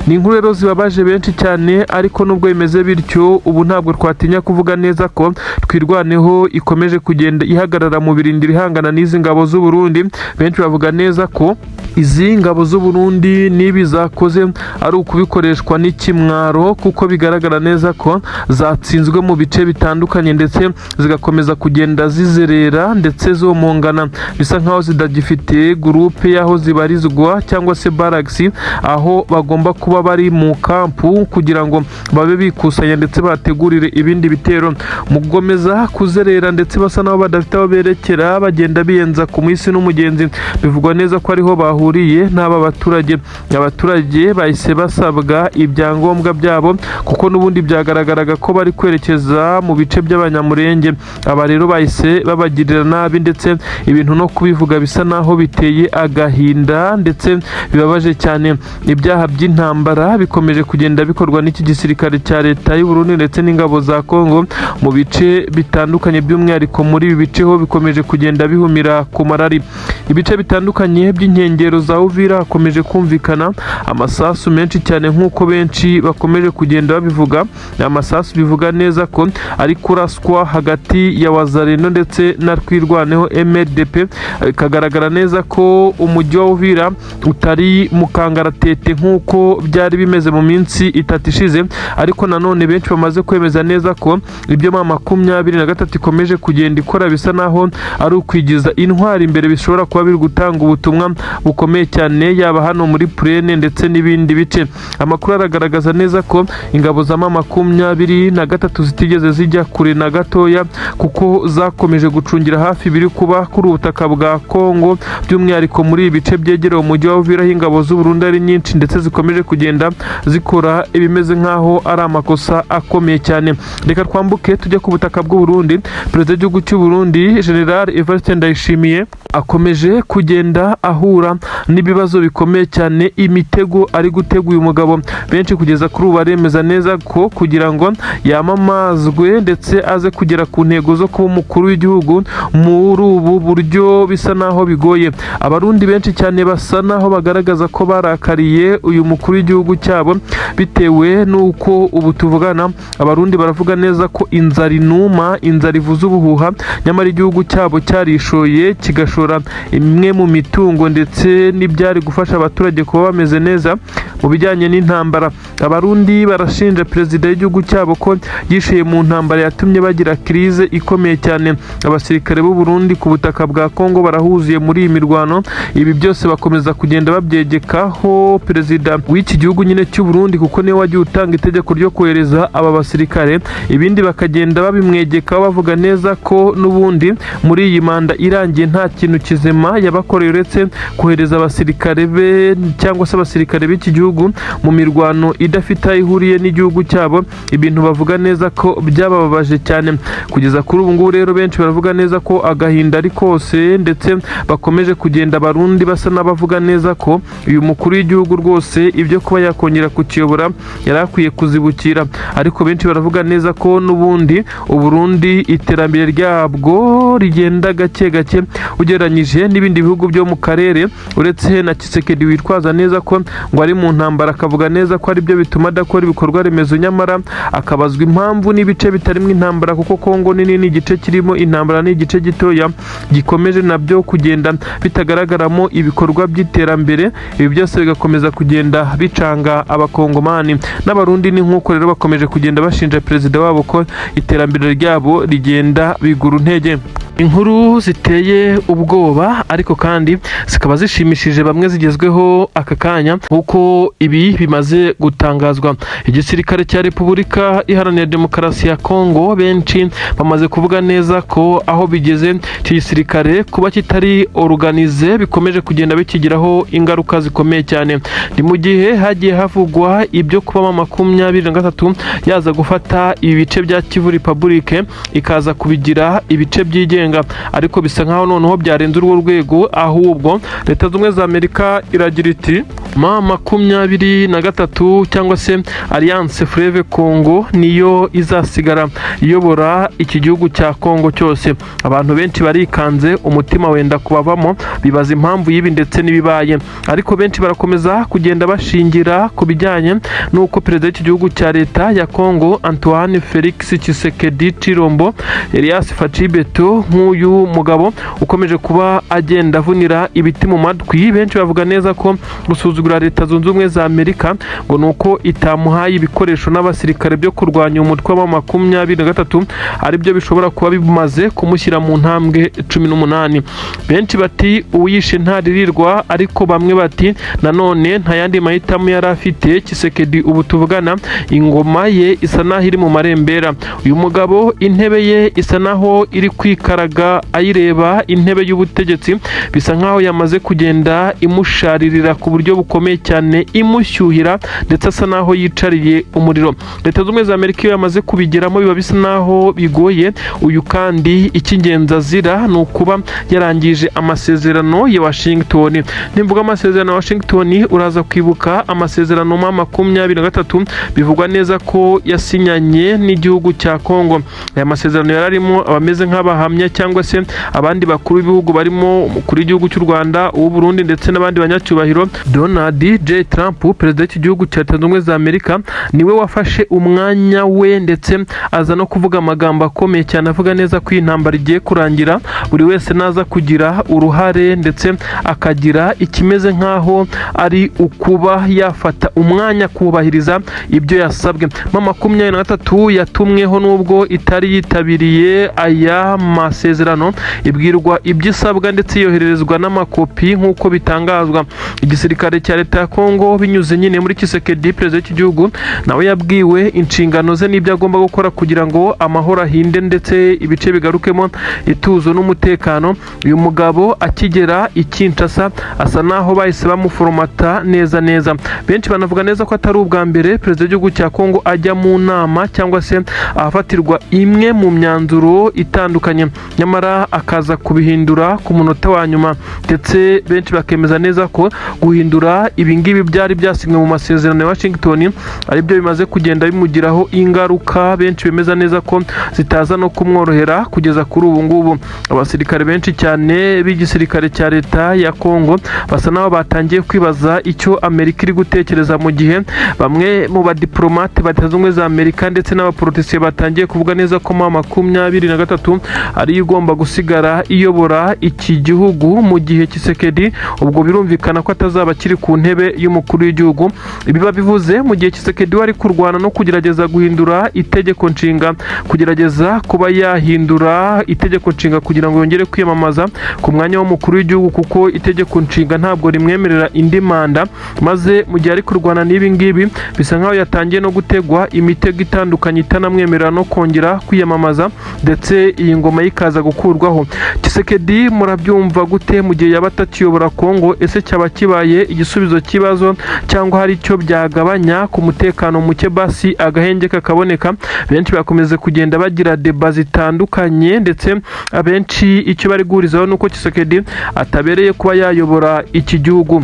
Ni inkuru rero zibabaje benshi cyane, ariko nubwo bimeze bityo, ubu ntabwo twatinya kuvuga neza ko Twirwaneho ikomeje kugenda ihagarara mu birindiro, ihangana n'izi ngabo z'u Burundi. Benshi bavuga neza ko izi ngabo z'u Burundi n'ibi zakoze ari ukubikoreshwa n'ikimwaro, kuko bigaragara neza ko zatsinzwe mu bice bitandukanye, ndetse zigakomeza kugenda zizerera ndetse zomongana, bisa nkaho zitagifite groupe y'aho zibarizwa cyangwa se barracks, aho bagomba kuba bari mu kampu kugira ngo babe bikusanya ndetse bategurire ibindi bitero. Mu gukomeza kuzerera ndetse basa naho badafite aho berekera, bagenda biyenza ku munsi n'umugenzi, bivugwa neza ko ariho bahuriye n'aba baturage. Abaturage bahise basabwa ibyangombwa byabo, kuko n'ubundi byagaragaraga ko bari kwerekeza mu bice by'Abanyamurenge. Aba rero bahise babagirira nabi, ndetse ibintu no kubivuga bisa naho biteye agahinda ndetse bibabaje cyane. Ibyaha by'intambara bikomeje kugenda bikorwa n'iki gisirikare cya leta y'u Burundi ndetse n'ingabo za Kongo mu bice bitandukanye, by'umwihariko muri ibi bice ho bikomeje kugenda bihumira ku marari. Ibice bitandukanye by'inkengero za Uvira hakomeje kumvikana amasasu menshi cyane, nk'uko benshi bakomeje kugenda babivuga. Ni amasasu bivuga neza ko ari kuraswa hagati ya Wazalendo ndetse na Twirwaneho MRDP. Bikagaragara neza ko umujyi wa Uvira utari mu kangaratete nk'uko byari bimeze mu minsi 3 ishize, ariko nanone benshi bamaze kwemeza neza ko ibyo M23 ikomeje kugenda ikora bisa naho ari ukwigiza intwari imbere, bishobora kuba biri gutanga ubutumwa bukomeye cyane, yaba hano muri plaine ndetse n'ibindi bice. Amakuru aragaragaza neza ko ingabo za M23 zitigeze zijya kure na gatoya, kuko zakomeje gucungira hafi ibiri kuba kuri ubutaka bwa Kongo, by'umwihariko muri ibi bice byegereye umujyi wa Uvira, aho ingabo z'u Burundi ari nyinshi ndetse zikomeje kugenda zikora ibimeze nk'aho ari amakosa akomeye cyane. Reka twambuke tujye ku butaka bw'u Burundi. Perezida w'igihugu cy'u Burundi, General Evariste Ndayishimiye, akomeje kugenda ahura n'ibibazo bikomeye cyane. Imitego ari gutega uyu mugabo, benshi kugeza kuri ubu baremeza neza ko kugira ngo yamamazwe ndetse aze kugera ku ntego zo kuba umukuru w'igihugu muri ubu buryo bisa naho bigoye. Abarundi benshi cyane basa naho bagaragaza ko barakariye uyu mukuru w'igihugu cyabo, bitewe n'uko ubu tuvugana Abarundi baravuga neza ko inzara inuma, inzara ivuza ubuhuha, nyamara igihugu cyabo cyarishoye, kigashora imwe mu mitungo ndetse n'ibyari gufasha abaturage kuba bameze neza mu bijyanye n'intambara. Abarundi barashinja perezida w'igihugu cyabo ko yishuye mu ntambara yatumye bagira crise ikomeye cyane. Abasirikare b'u Burundi ku butaka bwa Kongo barahuzuye muri iyi mirwano. Ibi byose bakomeza kugenda babyegekaho perezida w'iki gihugu nyine cy'u Burundi, kuko niwe wagiye utanga itegeko ryo kohereza aba basirikare. Ibindi bakagenda babimwegekaho, bavuga neza ko n'ubundi muri iyi manda irangiye nta kintu kizima yabakoreye, uretse kohereza abasirikare be cyangwa se abasirikare b'iki gihugu mu mirwano idafite aho ihuriye n'igihugu cyabo, ibintu bavuga neza ko byabababaje cyane. Kugeza kuri ubu ngubu rero, benshi baravuga neza ko agahinda ari kose, ndetse bakomeje kugenda Abarundi basa n'abavuga neza ko uyu mukuru w'igihugu rwose ibyo kuba yakongera kukiyobora yari akwiye kuzibukira. Ariko benshi baravuga neza ko n'ubundi Uburundi iterambere ryabwo rigenda gake gake ugereranyije n'ibindi bihugu byo mu karere, uretse na Tshisekedi witwaza neza ko ngo ari mu ntambara, akavuga neza ko aribyo bituma adakora ibikorwa remezo, nyamara akabazwa impamvu n'ibice bitarimo intambara, kuko Kongo nini, ni igice kirimo intambara ni igice gitoya gikomeje nabyo kugenda bitagaragaramo ibikorwa by'iterambere. Ibi byose bigakomeza kugenda bicanga Abakongomani n'Abarundi. Ni nk'uko rero bakomeje kugenda bashinja perezida wabo ko iterambere ryabo rigenda bigura intege. Inkuru ziteye ubwoba ariko kandi zikaba zishimishije bamwe zigezweho aka kanya, nk'uko ibi bimaze gutangazwa. Igisirikare cya Repubulika Iharanira Demokarasi ya Kongo, benshi bamaze kuvuga neza ko aho bigeze iki gisirikare kuba kitari organisé bikomeje kugenda bikigiraho ingaruka zikomeye cyane. Ni mu gihe hagiye havugwa ibyo kuba M23 yaza gufata ibi bice bya Kivu Republic, ikaza kubigira ibice byigenga, ariko bisa nkaho noneho byarenze urwo rwego. Ahubwo Leta Zunze Ubumwe za Amerika iragira iti M23 cyangwa se Alliance Fleuve Congo niyo izasigara iyobora iki gihugu cya Congo cyose. Abantu benshi barikanze, umutima wenda kubavamo, bibaza impamvu y'ibi ndetse n'ibibaye. Ariko benshi barakomeza kugenda bashingira ku bijyanye n'uko perezida w'iki gihugu cya Leta ya Congo, Antoine Felix Tshisekedi Tshilombo Elias Fatshi Béton, nk'uyu mugabo ukomeje kuba agenda avunira ibiti mu matwi. Benshi bavuga neza ko gusuzugura Leta Zunze Ubumwe za Amerika ngo ni uko itamuhaye ibikoresho n'abasirikare byo kurwanya umutwe wa 23, aribyo bishobora kuba bimaze kumushyira mu ntambwe 18. Benshi bati uwiyishe ntaririrwa, ariko bamwe bati nanone nta yandi mahitamo yari afite. Tshisekedi ubu tuvugana ingoma ye isa naho iri mu marembera. Uyu mugabo intebe ye isa naho iri kwikaraga ayireba. Intebe y'ubutegetsi bisa nkaho yamaze kugenda imusharirira ku buryo bukomeye cyane, imushyuhira, ndetse asa naho yicariye umuriro. Leta Zunze Ubumwe za Amerika iyo yamaze kubigeramo biba bisa naho bigoye. Uyu kandi icy'ingenzi azira ni ukuba yarangije amasezerano ya Washington. Nimvuga amasezerano ya Washington, uraza kwibuka amasezerano M23 bivugwa neza ko yasinyanye n'igihugu cya Congo. Aya masezerano yari arimo abameze nk'abahamya cyangwa se abandi bakuru b'ibihugu, barimo umukuru w'igihugu cy'u Rwanda, uw'u Burundi ndetse n'abandi banyacyubahiro. Donald J Trump, perezida w'iki gihugu cya Leta Zunze Ubumwe za Amerika, niwe wafashe umwanya we, ndetse aza no kuvuga amagambo akomeye cyane, avuga neza ko iyi ntambara igiye kurangira buri wese naza kugira uruhare, ndetse akagira ikimeze nk'aho ari ukuba yafata umwanya kubahiriza ibyo yasabwe. M23 yatumweho, nubwo itari yitabiriye aya masezerano, ibwirwa ibyo isabwa ndetse yohererezwa n'amakopi nk'uko bitangazwa. Igisirikare cya Leta ya Kongo, binyuze nyine muri Tshisekedi, perezida w'iki gihugu, nawe yabwiwe inshingano ze n'ibyo agomba gukora kugira ngo amahoro ahinde ndetse ibice bigarukemo ituzo n'umutekano. Uyu mugabo akigera i Kinshasa asa naho bahise bamuforomata neza neza. Benshi banavuga neza ko atari ubwa mbere perezida w'igihugu cya Kongo ajya mu nama cyangwa se ahafatirwa imwe mu myanzuro itandukanye, nyamara akaza kubihindura ku munota wa nyuma. Ndetse benshi bakemeza neza ko guhindura ibingibi byari byasinywe mu masezerano ya Washington aribyo bimaze kugenda bimugiraho ingaruka, benshi bemeza neza ko zitaza no kumworohera. Kugeza kuri ubu ngubu abasirikare benshi cyane b'igisirikare cya Leta ya Kongo basa naho batangiye kwibaza icyo Amerika iri gutekereza, mu gihe bamwe mu badiplomate ba Leta Zunze Ubumwe za Amerika ndetse n'abapolitisiye batangiye kuvuga neza ko M23 ariyo igomba gusigara iyobora iki gihugu mu gihe Tshisekedi ubwo birumvikana ko atazaba akiri ku ntebe y'umukuru w'igihugu. Biba bivuze mu gihe Tshisekedi we ari kurwana no kugerageza guhindura itegeko nshinga, kugerageza kuba yahindura itegeko nshinga kugira ngo yongere kwiyamamaza ku mwanya w'umukuru w'igihugu, kuko itegeko nshinga ntabwo rimwemerera indi manda. Maze mu gihe ari kurwana n'ibi ngibi, bisa nkaho yatangiye no gutegwa imitego itandukanye itanamwemerera no kongera kwiyamamaza, ndetse iyi ngoma ye ikaza gukurwaho. Tshisekedi murabyumva gute mu gihe yaba atakiyobora Kongo? Ese cyaba kibaye igisubizo cy'ibibazo cyangwa hari icyo byagabanya ku mutekano muke, basi agahenge kakaboneka? Benshi bakomeza kugenda bagira débat zitandukanye, ndetse abenshi icyo bari guhurizaho ni uko Tshisekedi atabereye kuba yayobora iki gihugu.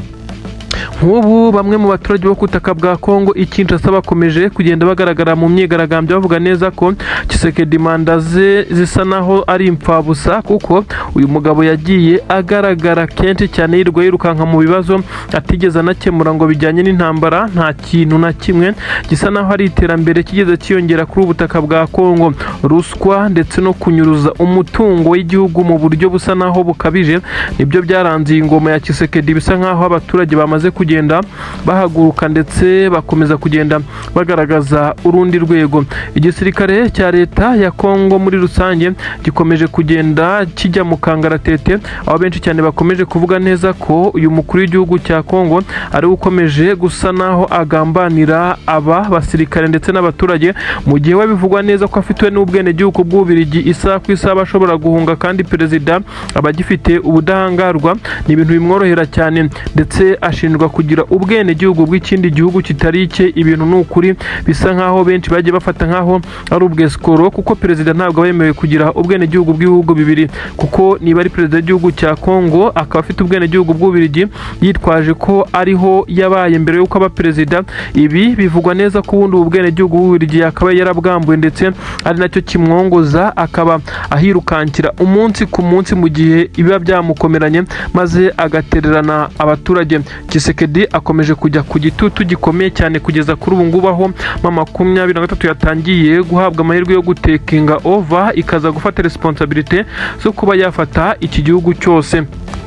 Nk'ubu bamwe mu baturage bo ku butaka bwa Kongo i Kinshasa bakomeje kugenda bagaragara mu myigaragambyo, bavuga neza ko Tshisekedi manda ze zisa naho ari impfabusa, kuko uyu mugabo yagiye agaragara kenshi cyane yirirwa yirukanka mu bibazo atigeze anakemura ngo bijyanye n'intambara. Nta kintu na kimwe gisa naho ari iterambere kigeze cyiyongera kuri ubu butaka bwa Kongo. Ruswa ndetse no kunyuruza umutungo w'igihugu mu buryo busa naho bukabije nibyo byaranze iyi ngoma ya Tshisekedi. Bisa nkaho abaturage bamaze kugenda kugenda bahaguruka ndetse bakomeza kugenda bagaragaza urundi rwego. Igisirikare cya leta ya Kongo muri rusange gikomeje kugenda kijya mu kangaratete, aho benshi cyane bakomeje kuvuga neza ko uyu mukuru w'igihugu cya Kongo ari we ukomeje gusa naho agambanira aba basirikare ndetse n'abaturage, mu gihe we bivugwa neza ko afitiwe n'ubwenegihugu bw'Ububiligi, isaha ku isaha aba ashobora guhunga, kandi perezida aba agifite ubudahangarwa, ni ibintu bimworohera cyane, ndetse ashinjwa kugira ubwenegihugu bw'ikindi gihugu kitari icye. Ibintu ni ukuri bisa nkaho benshi bagiye bafata nkaho ari ubwesikoro, kuko perezida ntabwo aba yemerewe kugira ubwenegihugu bw'ibihugu bibiri, kuko niba ari perezida w'igihugu cya Kongo akaba afite ubwenegihugu bw'Ububiligi yitwaje ko ariho yabaye mbere y'uko aba perezida, ibi bivugwa neza ko ubundi ubu bwenegihugu bw'Ububiligi yakaba yarabwambuwe, ndetse ari nacyo kimwongoza akaba ahirukankira umunsi ku munsi mu gihe biba byamukomeranye, maze agatererana abaturage. Tshisekedi akomeje kujya ku gitutu gikomeye cyane kugeza kuri ubu ngubu, aho M23 yatangiye guhabwa amahirwe yo gutakinga over, ikaza gufata responsabilité zo kuba yafata iki gihugu cyose.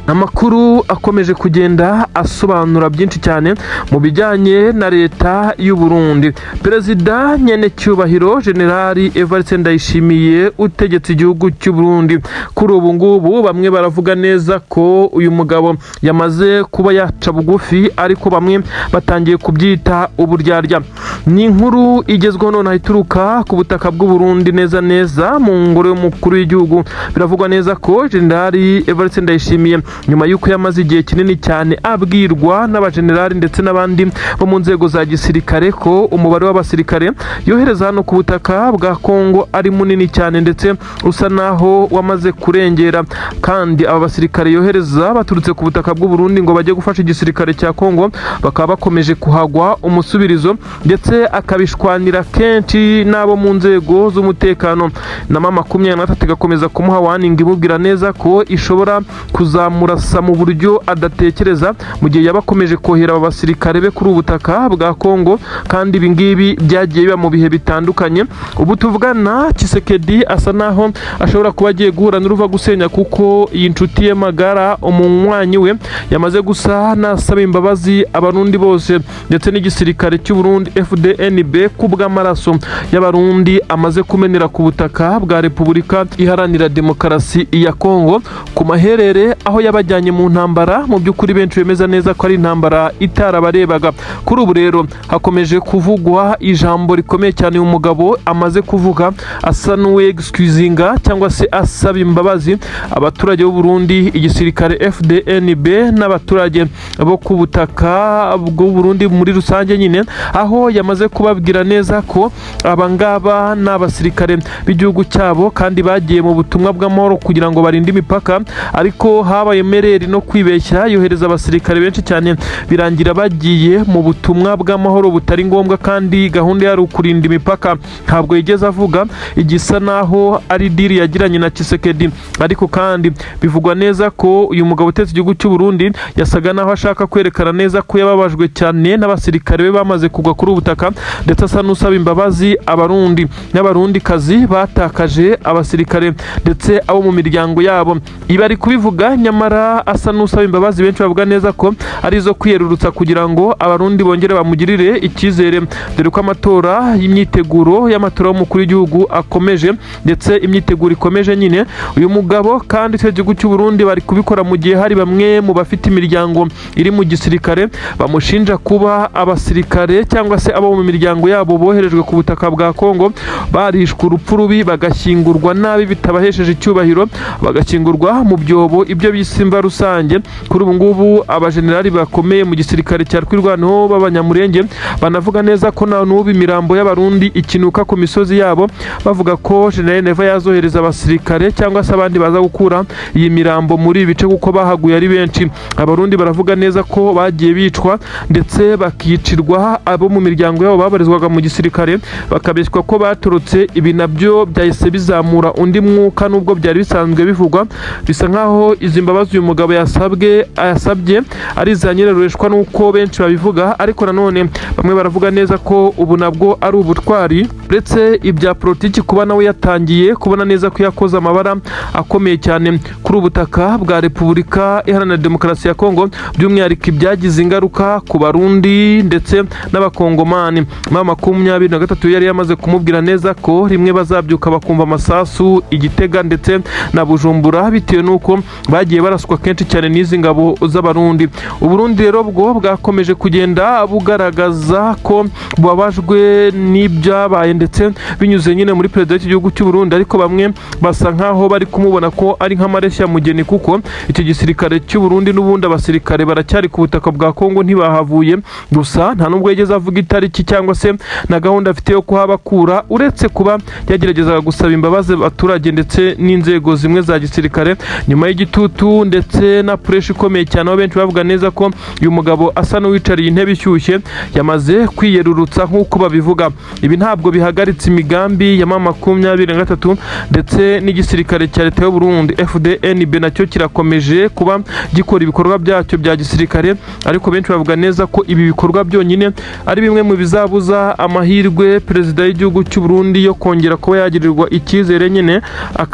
Amakuru akomeje kugenda asobanura byinshi cyane mu bijyanye na leta y'u Burundi. Perezida nyenecyubahiro Generali Evariste Ndayishimiye utegetse igihugu cy'u Burundi kuri ubu ngubu, bamwe baravuga neza ko uyu mugabo yamaze kuba yaca bugufi, ariko bamwe batangiye kubyita uburyarya. Ni inkuru igezweho nonaha ituruka ku butaka bw'u Burundi, neza neza mu ngoro y'umukuru w'igihugu. Biravugwa neza ko Generali Evariste Ndayishimiye, nyuma y'uko yamaze igihe kinini cyane abwirwa n'abajenerali ndetse n'abandi bo mu nzego za gisirikare ko umubare w'abasirikare yohereza hano ku butaka bwa Kongo ari munini cyane ndetse usa naho wamaze kurengera, kandi aba basirikare yohereza baturutse ku butaka bw'u Burundi ngo bajye gufasha igisirikare cya Kongo bakaba bakomeje kuhagwa umusubirizo, ndetse akabishwanira kenshi n'abo mu nzego z'umutekano, na M23 igakomeza kumuha warning imubwira neza ko ishobora kuzamurasa mu buryo adatekereza mu gihe yaba akomeje kohera aba basirikare be kuri ubu butaka bwa Kongo. Kandi ibi ngibi byagiye biba mu bihe bitandukanye. Ubu tuvugana, Tshisekedi asa naho ashobora kuba agiye guhura n'uruva gusenya, kuko iyi nshuti ye magara, umunywanyi we, yamaze gusa nasaba imbabazi Abarundi bose ndetse n'igisirikare cy'u Burundi FDNB kubw'amaraso y'Abarundi amaze kumenera ku butaka bwa Repubulika Iharanira Demokarasi ya Kongo ku maherere, aho yabajyanye mu ntambara mu by'ukuri benshi bemeza neza ko ari intambara itarabarebaga. Kuri ubu rero hakomeje kuvugwa ijambo rikomeye cyane uyu mugabo amaze kuvuga, asa n'uwexcusinga cyangwa se asaba imbabazi abaturage b'u Burundi, igisirikare FDNB n'abaturage bo ku butaka bw'u Burundi muri rusange nyine, aho yamaze kubabwira neza ko aba ngaba ni abasirikare b'igihugu cyabo kandi bagiye mu butumwa bw'amahoro kugira ngo barinde imipaka, ariko habaye erreur no kwibeshya, yohereza abasirikare benshi cyane, birangira bagiye mu butumwa bw'amahoro butari ngombwa kandi gahunda yari ukurinda imipaka. Ntabwo yigeze avuga igisa naho ari deal yagiranye na Tshisekedi, ariko kandi bivugwa neza ko uyu mugabo utetse igihugu cy'u Burundi yasaga naho ashaka kwerekana neza ko yababajwe cyane n'abasirikare be bamaze kugwa kuri ubu butaka, ndetse asa n'usaba imbabazi Abarundi n'Abarundikazi batakaje abasirikare ndetse abo mu miryango yabo. Ibi ari kubivuga nyamara asa n'usaba imbabazi, benshi bavuga neza ko ari izo kwiyerurutsa kugira ngo Abarundi bongere bamugirire icyizere, dore ko amatora y'imyiteguro y'amatora y'umukuru w'igihugu akomeje, ndetse imyiteguro ikomeje nyine. Uyu mugabo kandi icyo gihugu cy'u Burundi bari kubikora mu gihe hari bamwe mu bafite imiryango iri mu gisirikare bamushinja kuba abasirikare cyangwa se abo mu miryango yabo boherejwe ku butaka bwa Kongo barishwe urupfu rubi, bagashyingurwa nabi bitabahesheje icyubahiro, bagashyingurwa mu byobo, ibyo bise imva rusange. Kuri ubu ngubu abajenerali bakomeye mu gisirikare cya Twirwaneho b'Abanyamurenge banavuga neza ko na n'ubu imirambo y'Abarundi ikinuka ku misozi yabo, bavuga ko General Neva yazohereza abasirikare cyangwa se abandi baza gukura iyi mirambo muri ibi bice, kuko bahaguye ari benshi. Abarundi baravuga neza ko bagiye bicwa ndetse bakicirwa abo mu miryango yabo babarizwaga mu gisirikare, bakabeshywa ko baturutse. Ibi nabyo byahise bizamura undi mwuka nubwo byari bisanzwe bivugwa. Bisa nkaho izi mbabazi uyu mugabo yasabwe yasabye ari iza nyirarureshwa nuko benshi babivuga, ariko nanone bamwe baravuga neza ko ubu nabwo ari ubutwari. Uretse ibya politiki, kuba nawe yatangiye kubona neza ko yakoze amabara akomeye cyane kuri ubutaka bwa Repubulika Iharanira Demokarasi ya Kongo, by'umwihariko ibyagize ingaruka ku Barundi ndetse n'Abakongomani. M23 yari yamaze kumubwira neza ko rimwe bazabyuka bakumva amasasu i Gitega ndetse na Bujumbura, bitewe n'uko bagiye baraswa kenshi cyane n'izi ngabo z'Abarundi. Uburundi rero bwo bwakomeje kugenda bugaragaza ko bubabajwe n'ibyabaye, ndetse binyuze nyine muri perezida w'iki gihugu cy'u Burundi, ariko bamwe basa nkaho bari kumubona ko ari nk'amareshya mugeni, kuko icyo gisirikare cy'u Burundi n'ubundi abasirikare baracyari ku butaka bwa Kongo, ntibahavuye. Gusa nta nubwo yigeze avuga itariki cyangwa se na gahunda afite yo kuhabakura, uretse kuba yageragezaga gusaba imbabazi abaturage ndetse n'inzego zimwe za gisirikare nyuma y'igitutu ndetse na pressure ikomeye cyane, aho benshi bavuga neza ko uyu mugabo asa n'uwicariye intebe ishyushye, yamaze kwiyerurutsa nk'uko babivuga. Ibi ntabwo bihagaritse imigambi ya M23 ndetse n'igisirikare cya leta y'u Burundi. FDNB nacyo kirakomeje kuba gikora ibikorwa byacyo bya gisirikare, ariko benshi bavuga neza ko ibi bikorwa byonyine ari bimwe mu bizabuza amahirwe perezida w'igihugu cy'u Burundi yo kongera kuba yagirirwa icyizere nyine,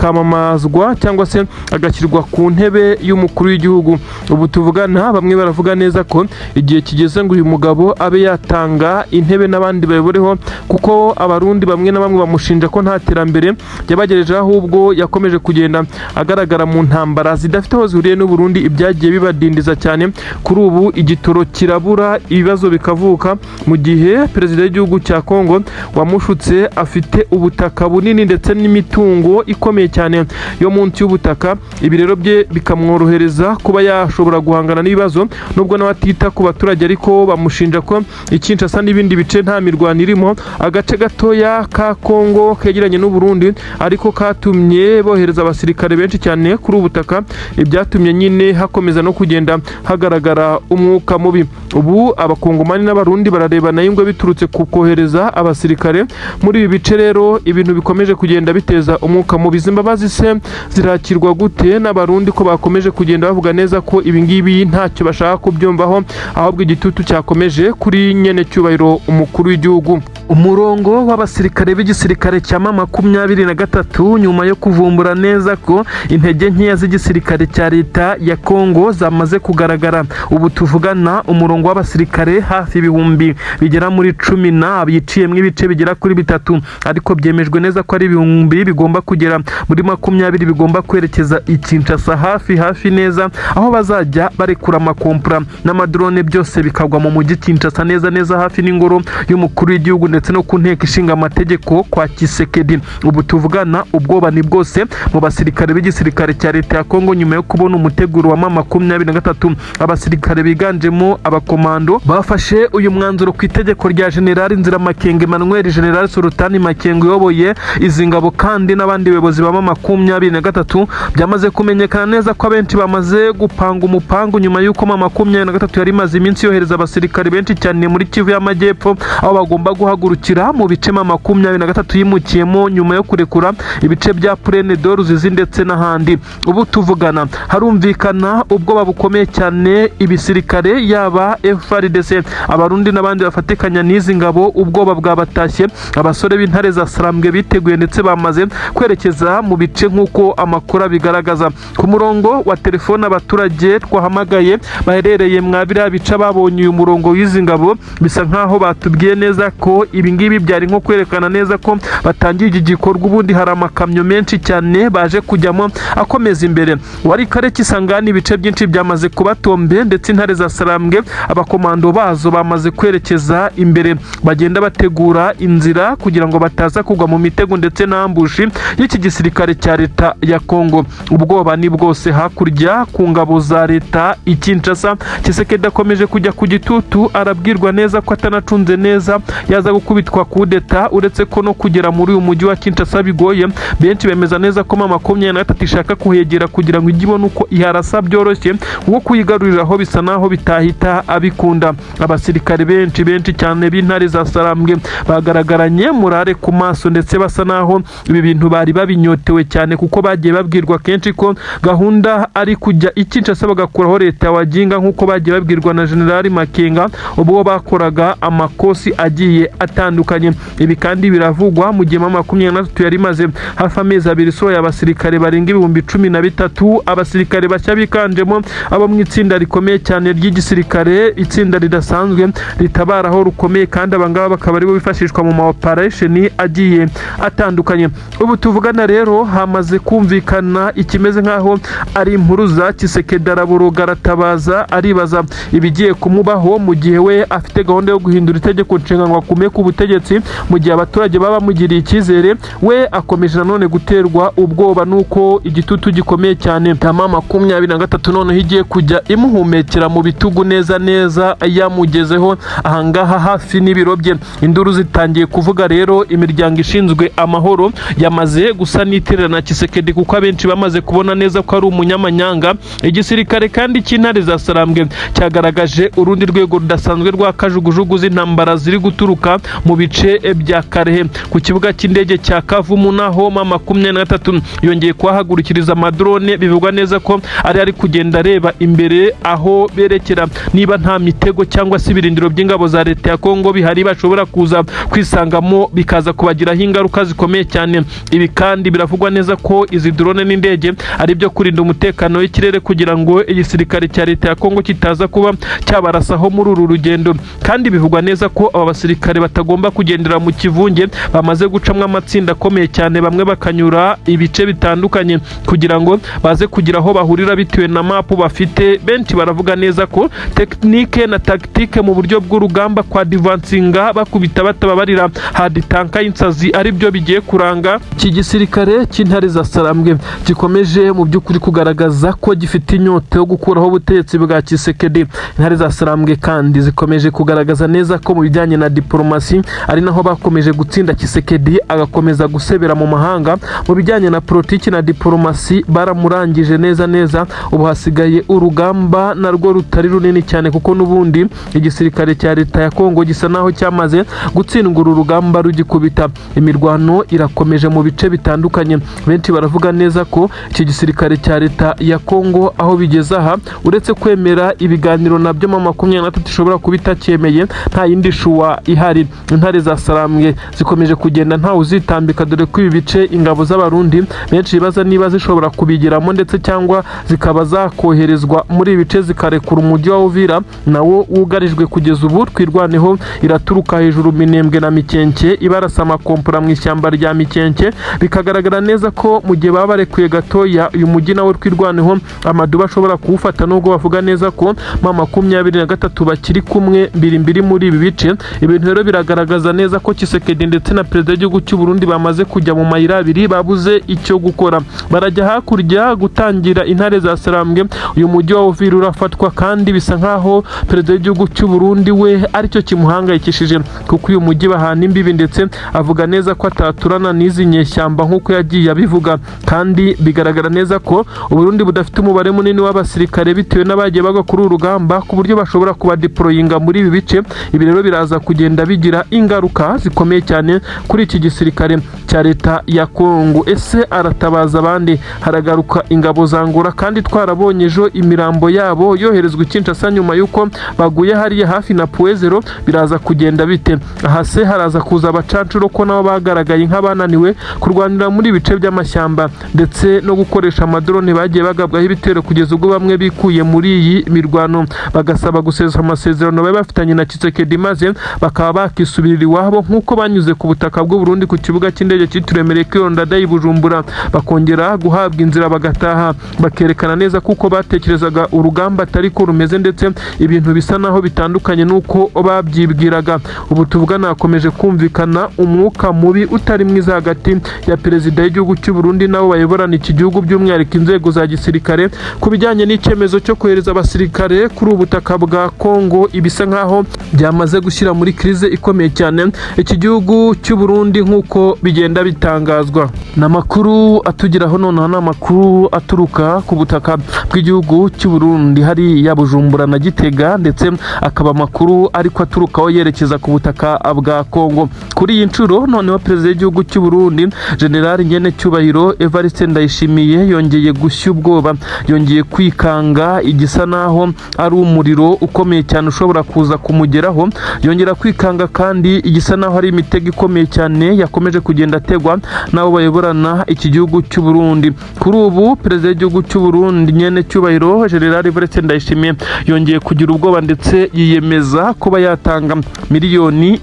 akamamazwa cyangwa se agashyirwa ku ntebe y'umukuru w'igihugu. Ubu tuvugana, bamwe baravuga neza ko igihe kigeze ngo uyu mugabo abe yatanga intebe n'abandi bayoboreho, kuko Abarundi bamwe na bamwe bamushinja ko nta terambere yabagejejeho, ahubwo yakomeje kugenda agaragara mu ntambara zidafite aho zihuriye n'u Burundi, ibyagiye bibadindiza cyane. Kuri ubu igitoro kirabura, ibibazo bikavuka, mu gihe perezida w'igihugu cya Kongo wamushutse afite ubutaka bunini ndetse n'imitungo ikomeye cyane yo munsi y'ubutaka. Ibi rero bye bikamworohereza kuba yashobora guhangana n'ibibazo, nubwo nawe atita ku baturage, ariko bamushinja ko i Kinshasa n'ibindi bice nta mirwano irimo. Agace gatoya ka Kongo kegeranye n'u Burundi ariko katumye bohereza abasirikare benshi cyane kuri ubu butaka, ibyatumye nyine hakomeza no kugenda hagaragara umwuka mubi. Ubu Abakongomani n'Abarundi bararebana y'ingwe biturutse ku kohereza abasirikare muri ibi bice. Rero ibintu bikomeje kugenda biteza umwuka mubi. Izi mbabazi se zirakirwa gute n'Abarundi, ko bakomeje kugenda bavuga neza ko ibi ngibi ntacyo bashaka kubyumvaho, ahubwo igitutu cyakomeje kuri nyene cyubahiro umukuru w'igihugu? Umurongo w'abasirikare b'igisirikare cya M23, nyuma yo kuvumbura neza ko intege nkeya z'igisirikare cya leta ya Kongo zamaze kugaragara, ubu tuvugana umurongo w'abasirikare hafi ibihumbi bigera muri cumi na biciyemo ibice bigera kuri bitatu, ariko byemejwe neza ko ari ibihumbi bigomba kugera muri 20 bigomba kwerekeza i Kinshasa hafi hafi neza, aho bazajya barekura amakompura n'amadrone, byose bikagwa mu mujyi Kinshasa neza neza hafi n'ingoro y'umukuru w'igihugu ndetse no ku nteko ishinga amategeko kwa Tshisekedi. Ubu tuvugana ubwoba ni bwose mu basirikare b'igisirikare cya leta ya Kongo nyuma yo kubona umuteguro wa M23. Abasirikare biganjemo abakomando bafashe uyu mwanzuro ku itegeko rya General Nziramakenga Emmanuel, General Sultani Makenga uyoboye izi ngabo kandi n'abandi bayobozi ba M23. Byamaze kumenyekana neza ko abenshi bamaze gupanga umupangu nyuma y'uko M23 yari imaze iminsi yohereza abasirikare benshi cyane muri Kivu y'Amajyepfo, aho bagomba guhagurukira mu bice M23 yimukiyemo nyuma yo kurekura ibice bya Plaine de Ruzizi ndetse n'ahandi. Ubu tuvugana harumvikana ubwoba bukomeye cyane. Ibisirikare, yaba FARDC, Abarundi n'abandi bafatikanya n'izi ngabo, ubwoba bwabatashye. Abasore b'intare za Sarambwe biteguye ndetse bamaze kwerekeza mu bice nk'uko amakuru abigaragaza. Ku murongo wa telefone, abaturage twahamagaye baherereye mwa biriya bice babonye uyu murongo w'izi ngabo, bisa nkaho batubwiye neza ko ibi ngibi byari nko kwerekana neza ko batangiye iki gikorwa. Ubundi hari amakamyo menshi cyane baje kujyamo akomeza imbere wari kare Kisangani. Ibice byinshi byamaze kuba tombe, ndetse intare za Sarambwe, abakomando bazo bamaze kwerekeza imbere, bagenda bategura inzira kugira ngo bataza kugwa mu mitego ndetse n'ambush y'iki gisirikare cya leta ya Kongo. Ubwoba ni bwose hakurya ku ngabo za leta i Kinshasa. Tshisekedi akomeje kujya ku gitutu, arabwirwa neza ko atanacunze neza yaza gukubitwa kudeta, uretse ko no kugera muri uyu mujyi wa Kinshasa bigoye. Benshi bemeza neza ko M23 ishaka kuhegera kugira ngo ijye ibone uko iharasa byoroshye, kuko kuyigaruriraho bisa naho bitahita abikunda. Abasirikare benshi benshi cyane b'intare za Sarambwe bagaragaranye murare ku maso, ndetse basa naho ibi bintu bari babinyotewe cyane, kuko bagiye babwirwa kenshi ko gahunda ari kujya i Kinshasa bagakuraho leta ya Waginga, nk'uko bagiye babwirwa na General Makenga ubwo bakoraga amakosi agiye. atandukanye. Ibi kandi biravugwa mu gihe M23 yari imaze hafi amezi 2 isohoye abasirikare barenga 13,000, abasirikare bashya biganjemo abo mu itsinda rikomeye cyane ry'igisirikare, itsinda ridasanzwe ritabara aho rukomeye, kandi abangaba bakaba aribo bifashishwa mu ma operation agiye atandukanye. Ubu tuvugana rero hamaze kumvikana ikimeze nk'aho ari impuruza. Tshisekedi araboroga, aratabaza, aribaza ibigiye kumubaho mu gihe we afite gahunda yo guhindura itegeko nshinga ngo akume ku butegetsi mu gihe abaturage baba bamugiriye icyizere. We akomeje nanone guterwa ubwoba nuko igitutu gikomeye cyane M23 noneho igiye kujya imuhumekera mu bitugu neza neza yamugezeho ahangaha hafi n'ibiro bye. Induru zitangiye kuvuga rero, imiryango ishinzwe amahoro yamaze gusa n'iterana Tshisekedi kuko abenshi bamaze kubona neza ko ari umunyamanyanga. Igisirikare kandi cy'intare za Sarambwe cyagaragaje urundi rwego rudasanzwe rwa kajugujugu z'intambara ziri guturuka mu bice bya Karehe ku kibuga cy'indege cya Kavumu, naho M23 yongeye kuhahagurukiriza amadrone. Bivugwa neza ko ari kugenda areba imbere aho berekera niba nta mitego cyangwa se ibirindiro by'ingabo za leta ya Kongo bihari bashobora kuza kwisangamo bikaza kubagiraho ingaruka zikomeye cyane. Ibi kandi biravugwa neza ko izi drone n'indege ari ibyo kurinda umutekano w'ikirere kugira ngo igisirikare cya leta ya Kongo kitaza kuba cyabarasaho muri uru rugendo. Kandi bivugwa neza ko aba basirikare batagomba kugendera mu kivunge, bamaze gucamwo amatsinda akomeye cyane, bamwe bakanyura ibice bitandukanye kugira ngo baze kugira aho bahurira bitewe na mapu bafite. Benshi baravuga neza ko technique na tactique mu buryo bw'urugamba kwa advancinga bakubita batababarira hadi tanka y'insazi ari byo bigiye kuranga iki gisirikare cy'intare za Sarambwe gikomeje mu by'ukuri kugaragaza ko gifite inyota yo gukuraho ubutegetsi bwa Tshisekedi. Intare za Sarambwe kandi zikomeje kugaragaza neza ko mu bijyanye na diplomasi ari naho bakomeje gutsinda Tshisekedi agakomeza gusebera mu mahanga. Mu bijyanye na politiki na diplomasi baramurangije neza neza. Ubu hasigaye urugamba narwo rutari runini cyane kuko n'ubundi igisirikare cya leta ya Kongo gisa naho cyamaze gutsindwa uru rugamba rugikubita. Imirwano irakomeje mu bice bitandukanye. Benshi baravuga neza ko iki gisirikare cya leta ya Kongo aho bigeze aha, uretse kwemera ibiganiro nabyo M23 ishobora kuba itacyemeye, nta yindi choix ihari. Intare za Sarambwe zikomeje kugenda ntawe uzitambika, dore ko ibi bice ingabo z'Abarundi benshi bibaza niba zishobora kubigeramo ndetse cyangwa zikaba zakoherezwa muri ibi bice zikarekura umujyi wa Uvira nawo wugarijwe kugeza ubu. Twirwaneho iraturuka hejuru Minembwe na Mikenke ibarasa amakompora mu ishyamba rya Mikenke, bikagaragara neza ko mu gihe baba barekuye gatoya uyu mujyi nawo Twirwaneho amaduba ashobora kuwufata, nubwo bavuga neza ko M23 bakiri kumwe mbiri mbiri muri ibi bice. Ibintu rero biragaragaza neza ko Tshisekedi ndetse na perezida w'igihugu cy'u Burundi bamaze kujya mu mayira abiri, babuze icyo gukora. Barajya hakurya gutangira intare za Sarambwe, uyu mujyi wa Uvira urafatwa, kandi bisa nkaho perezida w'igihugu cy'u Burundi we aricyo kimuhangayikishije kuko uyu mujyi bahana imbibi, ndetse avuga neza ko ataturana n'izi nyeshyamba nk'uko yagiye abivuga. Kandi bigaragara neza ko Uburundi budafite umubare munini w'abasirikare bitewe n'abagiye bagwa kuri uru rugamba ku buryo bashobora kubadeployinga muri ibi bice. Ibi rero biraza kugenda bigira ingaruka zikomeye cyane kuri iki gisirikare cya leta ya Kongo. Ese aratabaza abandi? Haragaruka ingabo za Angola, kandi twarabonye ejo imirambo yabo yoherezwa i Kinshasa nyuma y'uko baguye hariya hafi na Point Zéro. Biraza kugenda bite aha? Se haraza kuza abacancuro ko nabo bagaragaye nk'abananiwe kurwanira muri ibice by'amashyamba ndetse no gukoresha amadrone, bagiye bagabwaho ibitero kugeza ubwo bamwe bikuye muri iyi mirwano bagasaba gusesa amasezerano bari bafitanye na Tshisekedi, maze bakaba bakisubirira iwabo nk'uko banyuze ku butaka bw'u Burundi ku kibuga cy'indege cyitiriwe Melchior Ndadaye i Bujumbura, bakongera guhabwa inzira bagataha, bakerekana neza kuko batekerezaga urugamba atari ko rumeze, ndetse ibintu bisa naho bitandukanye n'uko babyibwiraga. Ubu tuvugana hakomeje kumvikana umwuka mubi utari mwiza hagati ya perezida w'igihugu cy'u Burundi nabo bayoborana iki gihugu, by'umwihariko inzego za gisirikare, ku bijyanye n'icyemezo cyo kohereza abasirikare kuri ubu butaka bwa Kongo, ibisa nkaho byamaze gushyira muri crise ikomeye cyane iki gihugu cy'u Burundi nk'uko bigenda bitangazwa. Ni amakuru atugeraho noneho, ni amakuru aturuka ku butaka bw'igihugu cy'u Burundi hariya Bujumbura na Gitega, ndetse akaba amakuru ariko aturukaho yerekeza ku butaka bwa Kongo. Kuri iyi nshuro noneho perezida w'igihugu cy'u Burundi, General Nyenecyubahiro Evariste Ndayishimiye, yongeye gushya ubwoba, yongeye kwikanga igisa naho ari umuriro ukomeye cyane ushobora kuza kumugeraho. Yongera kwikanga kandi kandi igisa naho ari imitego ikomeye cyane yakomeje kugenda ategwa n'abo bayoborana iki gihugu cy'u Burundi. Kuri ubu perezida w'igihugu cy'u Burundi, nyene cyubahiro General Evariste Ndayishimiye, yongeye kugira ubwoba ndetse yiyemeza kuba yatanga 100 miliyoni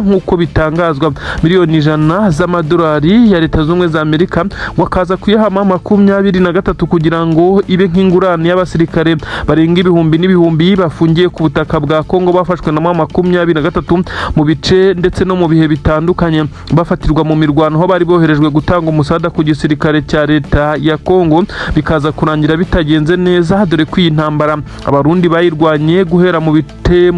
nk'uko bitangazwa, 100 miliyoni z'amadolari ya Leta Zunze Ubumwe za Amerika, ngo akaza kuyahama 23 kugira ngo ibe nk'ingurane y'abasirikare barenga ibihumbi n'ibihumbi bafungiye ku butaka bwa Kongo, bafashwe na 23 mu bice ndetse no mu bihe bitandukanye, bafatirwa mu mirwano aho bari boherejwe gutanga umusada ku gisirikare cya leta ya Kongo, bikaza kurangira bitagenze neza, dore ko iyi ntambara Abarundi bayirwanye guhera mu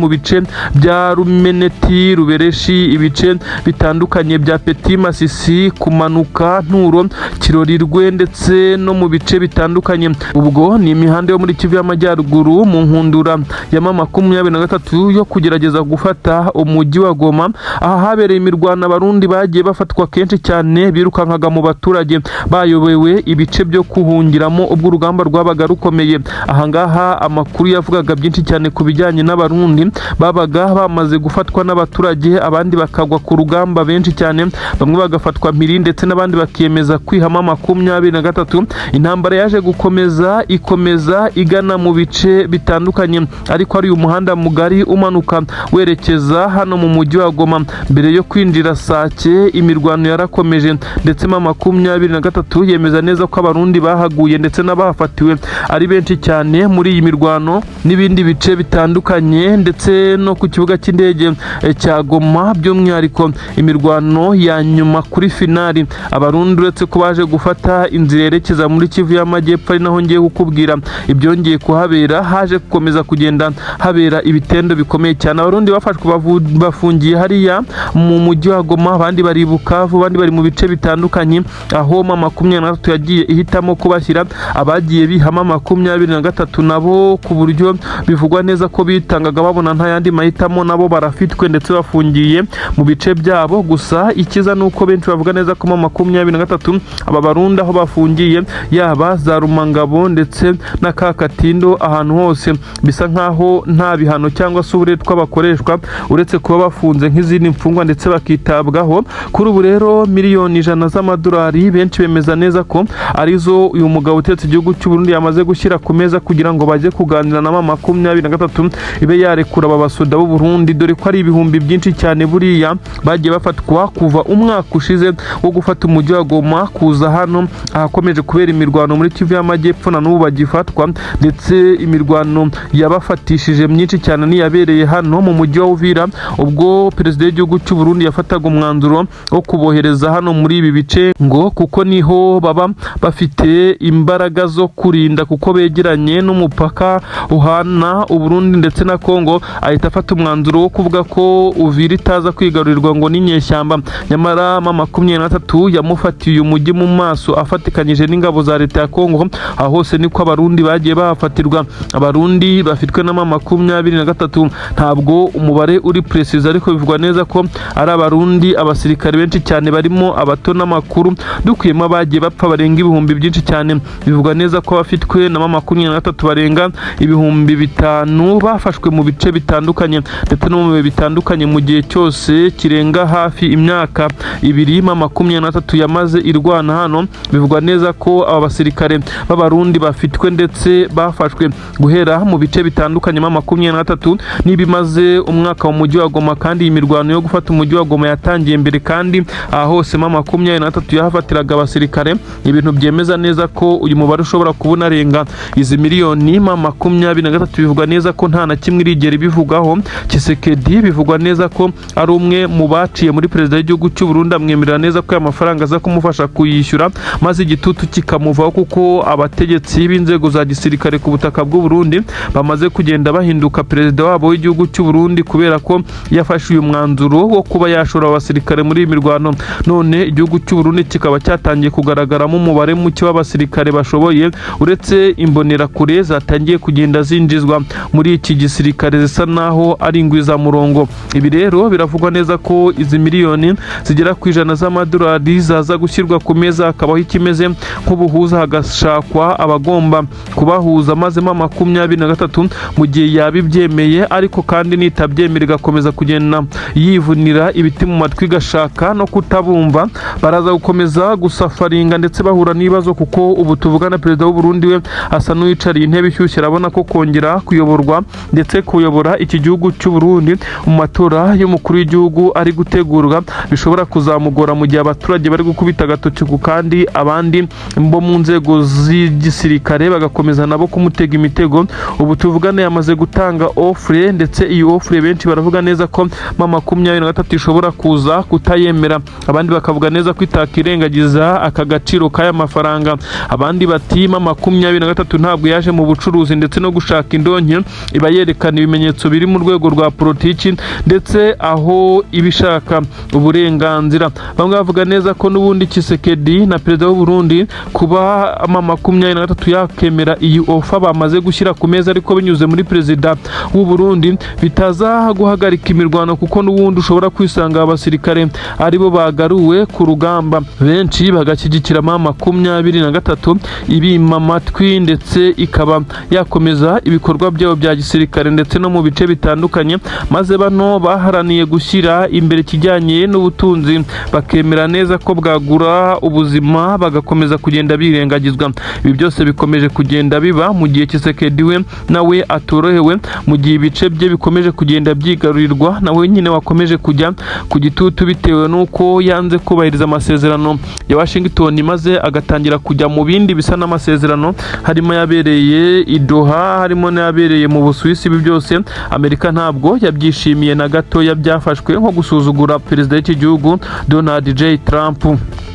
bice bya Rumeneti, Rubereshi, ibice bitandukanye bya Petit Masisi, kumanuka Nturo, Kirorirwe ndetse no mu bice bitandukanye. Ubwo ni imihanda yo muri Kivu y'Amajyaruguru, mu nkundura ya 23 yo kugerageza gufata umujyi wa Goma. Aha habereye imirwano, Abarundi bagiye bafatwa kenshi cyane, birukankaga mu baturage bayobewe ibice byo kuhungiramo ubwo urugamba rwabaga rukomeye. Ahangaha amakuru yavugaga byinshi cyane ku bijyanye n'Abarundi babaga bamaze gufatwa n'abaturage, abandi bakagwa ku rugamba benshi cyane, bamwe bagafatwa mpiri ndetse n'abandi bakiyemeza kwihama 23. Intambara yaje gukomeza, ikomeza igana mu bice bitandukanye, ariko ari umuhanda mugari umanuka werekeza hano mu mujyi wa Goma mbere yo kwinjira Sake, imirwano yarakomeje ndetse 23 yemeza neza ko Abarundi bahaguye ndetse n'abahafatiwe ari benshi cyane muri iyi mirwano n'ibindi bice bitandukanye, ndetse no ku kibuga cy'indege cya Goma. By'umwihariko imirwano ya nyuma kuri finali, Abarundi uretse ko baje gufata inzira yerekeza muri Kivu y'Amajyepfo, ari naho ngiye kukubwira ibyongeye kuhabera, haje gukomeza kugenda habera ibitendo bikomeye cyane. Abarundi bafashwe bafungiye hariya mu mujyi wa Goma, abandi bari i Bukavu, abandi bari mu bice bitandukanye aho 23 yagiye ihitamo kubashyira. Abagiye bihama 23 nabo, ku buryo bivugwa neza ko bitangaga babona nta yandi mahitamo, nabo barafitwe ndetse bafungiye mu bice byabo. Gusa ikiza ni uko benshi bavuga neza ko 23 aba Barundi aho bafungiye, yaba za Rumangabo ndetse na Kakatindo, ahantu hose bisa nkaho nta bihano cyangwa se uburetwa bakoreshwa, uretse kuba bafunze nk'izindi mfungwa ndetse bakitabwaho. Kuri ubu rero 100 miliyoni z'amadolari benshi bemeza neza ko arizo uyu mugabo utetse igihugu cy'u Burundi yamaze gushyira ku meza kugira ngo bajye kuganira na 23 ibe yarekura aba basoda b'u Burundi, dore ko ari ibihumbi byinshi cyane buriya bagiye bafatwa kuva umwaka ushize wo gufata umujyi wa Goma kuza hano ahakomeje kubera imirwano muri Kivu y'Amajyepfo, na n'ubu bagifatwa. Ndetse imirwano yabafatishije myinshi cyane niyabereye hano mu mujyi wa Uvira, ubwo perezida w'igihugu cy'u Burundi yafataga umwanzuro wo kubohereza hano muri ibi bice, ngo kuko niho baba bafite imbaraga zo kurinda, kuko begeranye n'umupaka uhana Uburundi ndetse na Kongo. Ahita afata umwanzuro wo kuvuga ko Uvira itaza kwigarurirwa ngo n'inyeshyamba. Nyamara 23 yamufatiye uyu mujyi mu maso afatikanyije n'ingabo za leta ya Kongo. Aho hose niko Abarundi bagiye bahafatirwa. Abarundi bafitwe na 23, ntabwo umubare uri precise, ariko bivugwa neza ko ari Abarundi abasirikare benshi cyane, barimo abato n'amakuru, dukuyemo abagiye bapfa barenga ibihumbi byinshi cyane. Bivugwa neza ko abafitwe na 23 barenga 5000, bafashwe mu bice bitandukanye ndetse no mu bihe bitandukanye, mu gihe cyose kirenga hafi imyaka 2 23 yamaze irwana hano. Bivugwa neza ko aba basirikare b'Abarundi bafitwe ndetse bafashwe guhera mu bice bitandukanye 23 niba imaze umwaka mu mujyi wa Goma, kandi iyi mirwano yo gufata umujyi wa Goma yatangiye mbere, kandi aha hose 23 yahafatiraga abasirikare, ibintu byemeza neza ko uyu mubare ushobora kuba unarenga izi miliyoni 23. Bivugwa neza ko nta na kimwe irigera ibivugaho. Tshisekedi bivugwa neza ko ari umwe mu baciye muri perezida w'igihugu cy'u Burundi, amwemerera neza ko aya mafaranga aza kumufasha kuyishyura, maze igitutu kikamuvaho, kuko abategetsi b'inzego za gisirikare ku butaka bw'u Burundi bamaze kugenda bahinduka perezida wabo w'igihugu cy'u Burundi, kubera ko yafashe uyu mwanzuro wo kuba yashora abasirikare muri iyi mirwano. None igihugu cy'u Burundi kikaba cyatangiye kugaragaramo umubare muke w'abasirikare bashoboye, uretse imbonerakure zatangiye kugenda zinjizwa muri iki gisirikare zisa naho ari ingwizamurongo. Ibi rero biravugwa neza ko izi miliyoni zigera ku 100 z'amadolari zaza gushyirwa ku meza, hakabaho ikimeze nk'ubuhuza, hagashakwa abagomba kubahuza, maze 23 mu gihe yaba ibyemeye, ariko kandi nitabyemera igakomeza. kugenda yivunira ibiti mu matwi, igashaka no kutabumva. Baraza gukomeza gusufferinga ndetse bahura n'ibibazo, kuko ubu tuvugana perezida w'u Burundi we asa n'uwicariye intebe ishyushye. Arabona ko kongera kuyoborwa ndetse kuyobora iki gihugu cy'u Burundi mu matora y'umukuru w'igihugu ari gutegurwa bishobora kuzamugora, mu gihe abaturage bari gukubita agatoki ku kandi, abandi bo mu nzego z'igisirikare bagakomeza nabo kumutega imitego. Ubu tuvugane yamaze gutanga offre, ndetse iyi offre benshi baravuga neza ko M23 ishobora kuza kutayemera, abandi bakavuga neza ko itakirengagiza aka gaciro k'aya mafaranga. Abandi bati M23 ntabwo yaje mu bucuruzi ndetse no gushaka indonke, iba yerekana ibimenyetso biri mu rwego rwa politiki ndetse aho iba ishaka uburenganzira. Bamwe bavuga neza ko n'ubundi Tshisekedi na perezida w'u Burundi, kuba M23 yakemera iyi offer bamaze gushyira ku meza, ariko binyuze muri perezida w'u Burundi, bitaza guhagarika imirwano, kuko n'ubundi ushobora kwisanga abasirikare aribo bagaruwe ku rugamba. Benshi bagashyigikira M23 ibima amatwi, ndetse ikaba yakomeza ibikorwa byabo bya gisirikare ndetse no mu bice bitandukanye, maze bano baharaniye gushyira imbere ikijyanye n'ubutunzi, bakemera neza ko bwagura ubuzima, bagakomeza kugenda birengagizwa. Ibi byose bikomeje kugenda biba mu gihe Tshisekedi we nawe atorohewe, mu gihe ibice bye bikomeje kugenda byigarurirwa, nawe nyine wakomeje kujya ku gitutu bitewe n'uko yanze kubahiriza amasezerano ya Washington, maze agatangira kujya mu bindi bisa n'amasezerano, harimo yabereye i Doha, harimo n'ayabereye mu Busuwisi. Ibi byose Amerika ntabwo yabyishimiye na gatoya, byafashwe nko gusuzugura perezida w'iki gihugu Donald J Trump.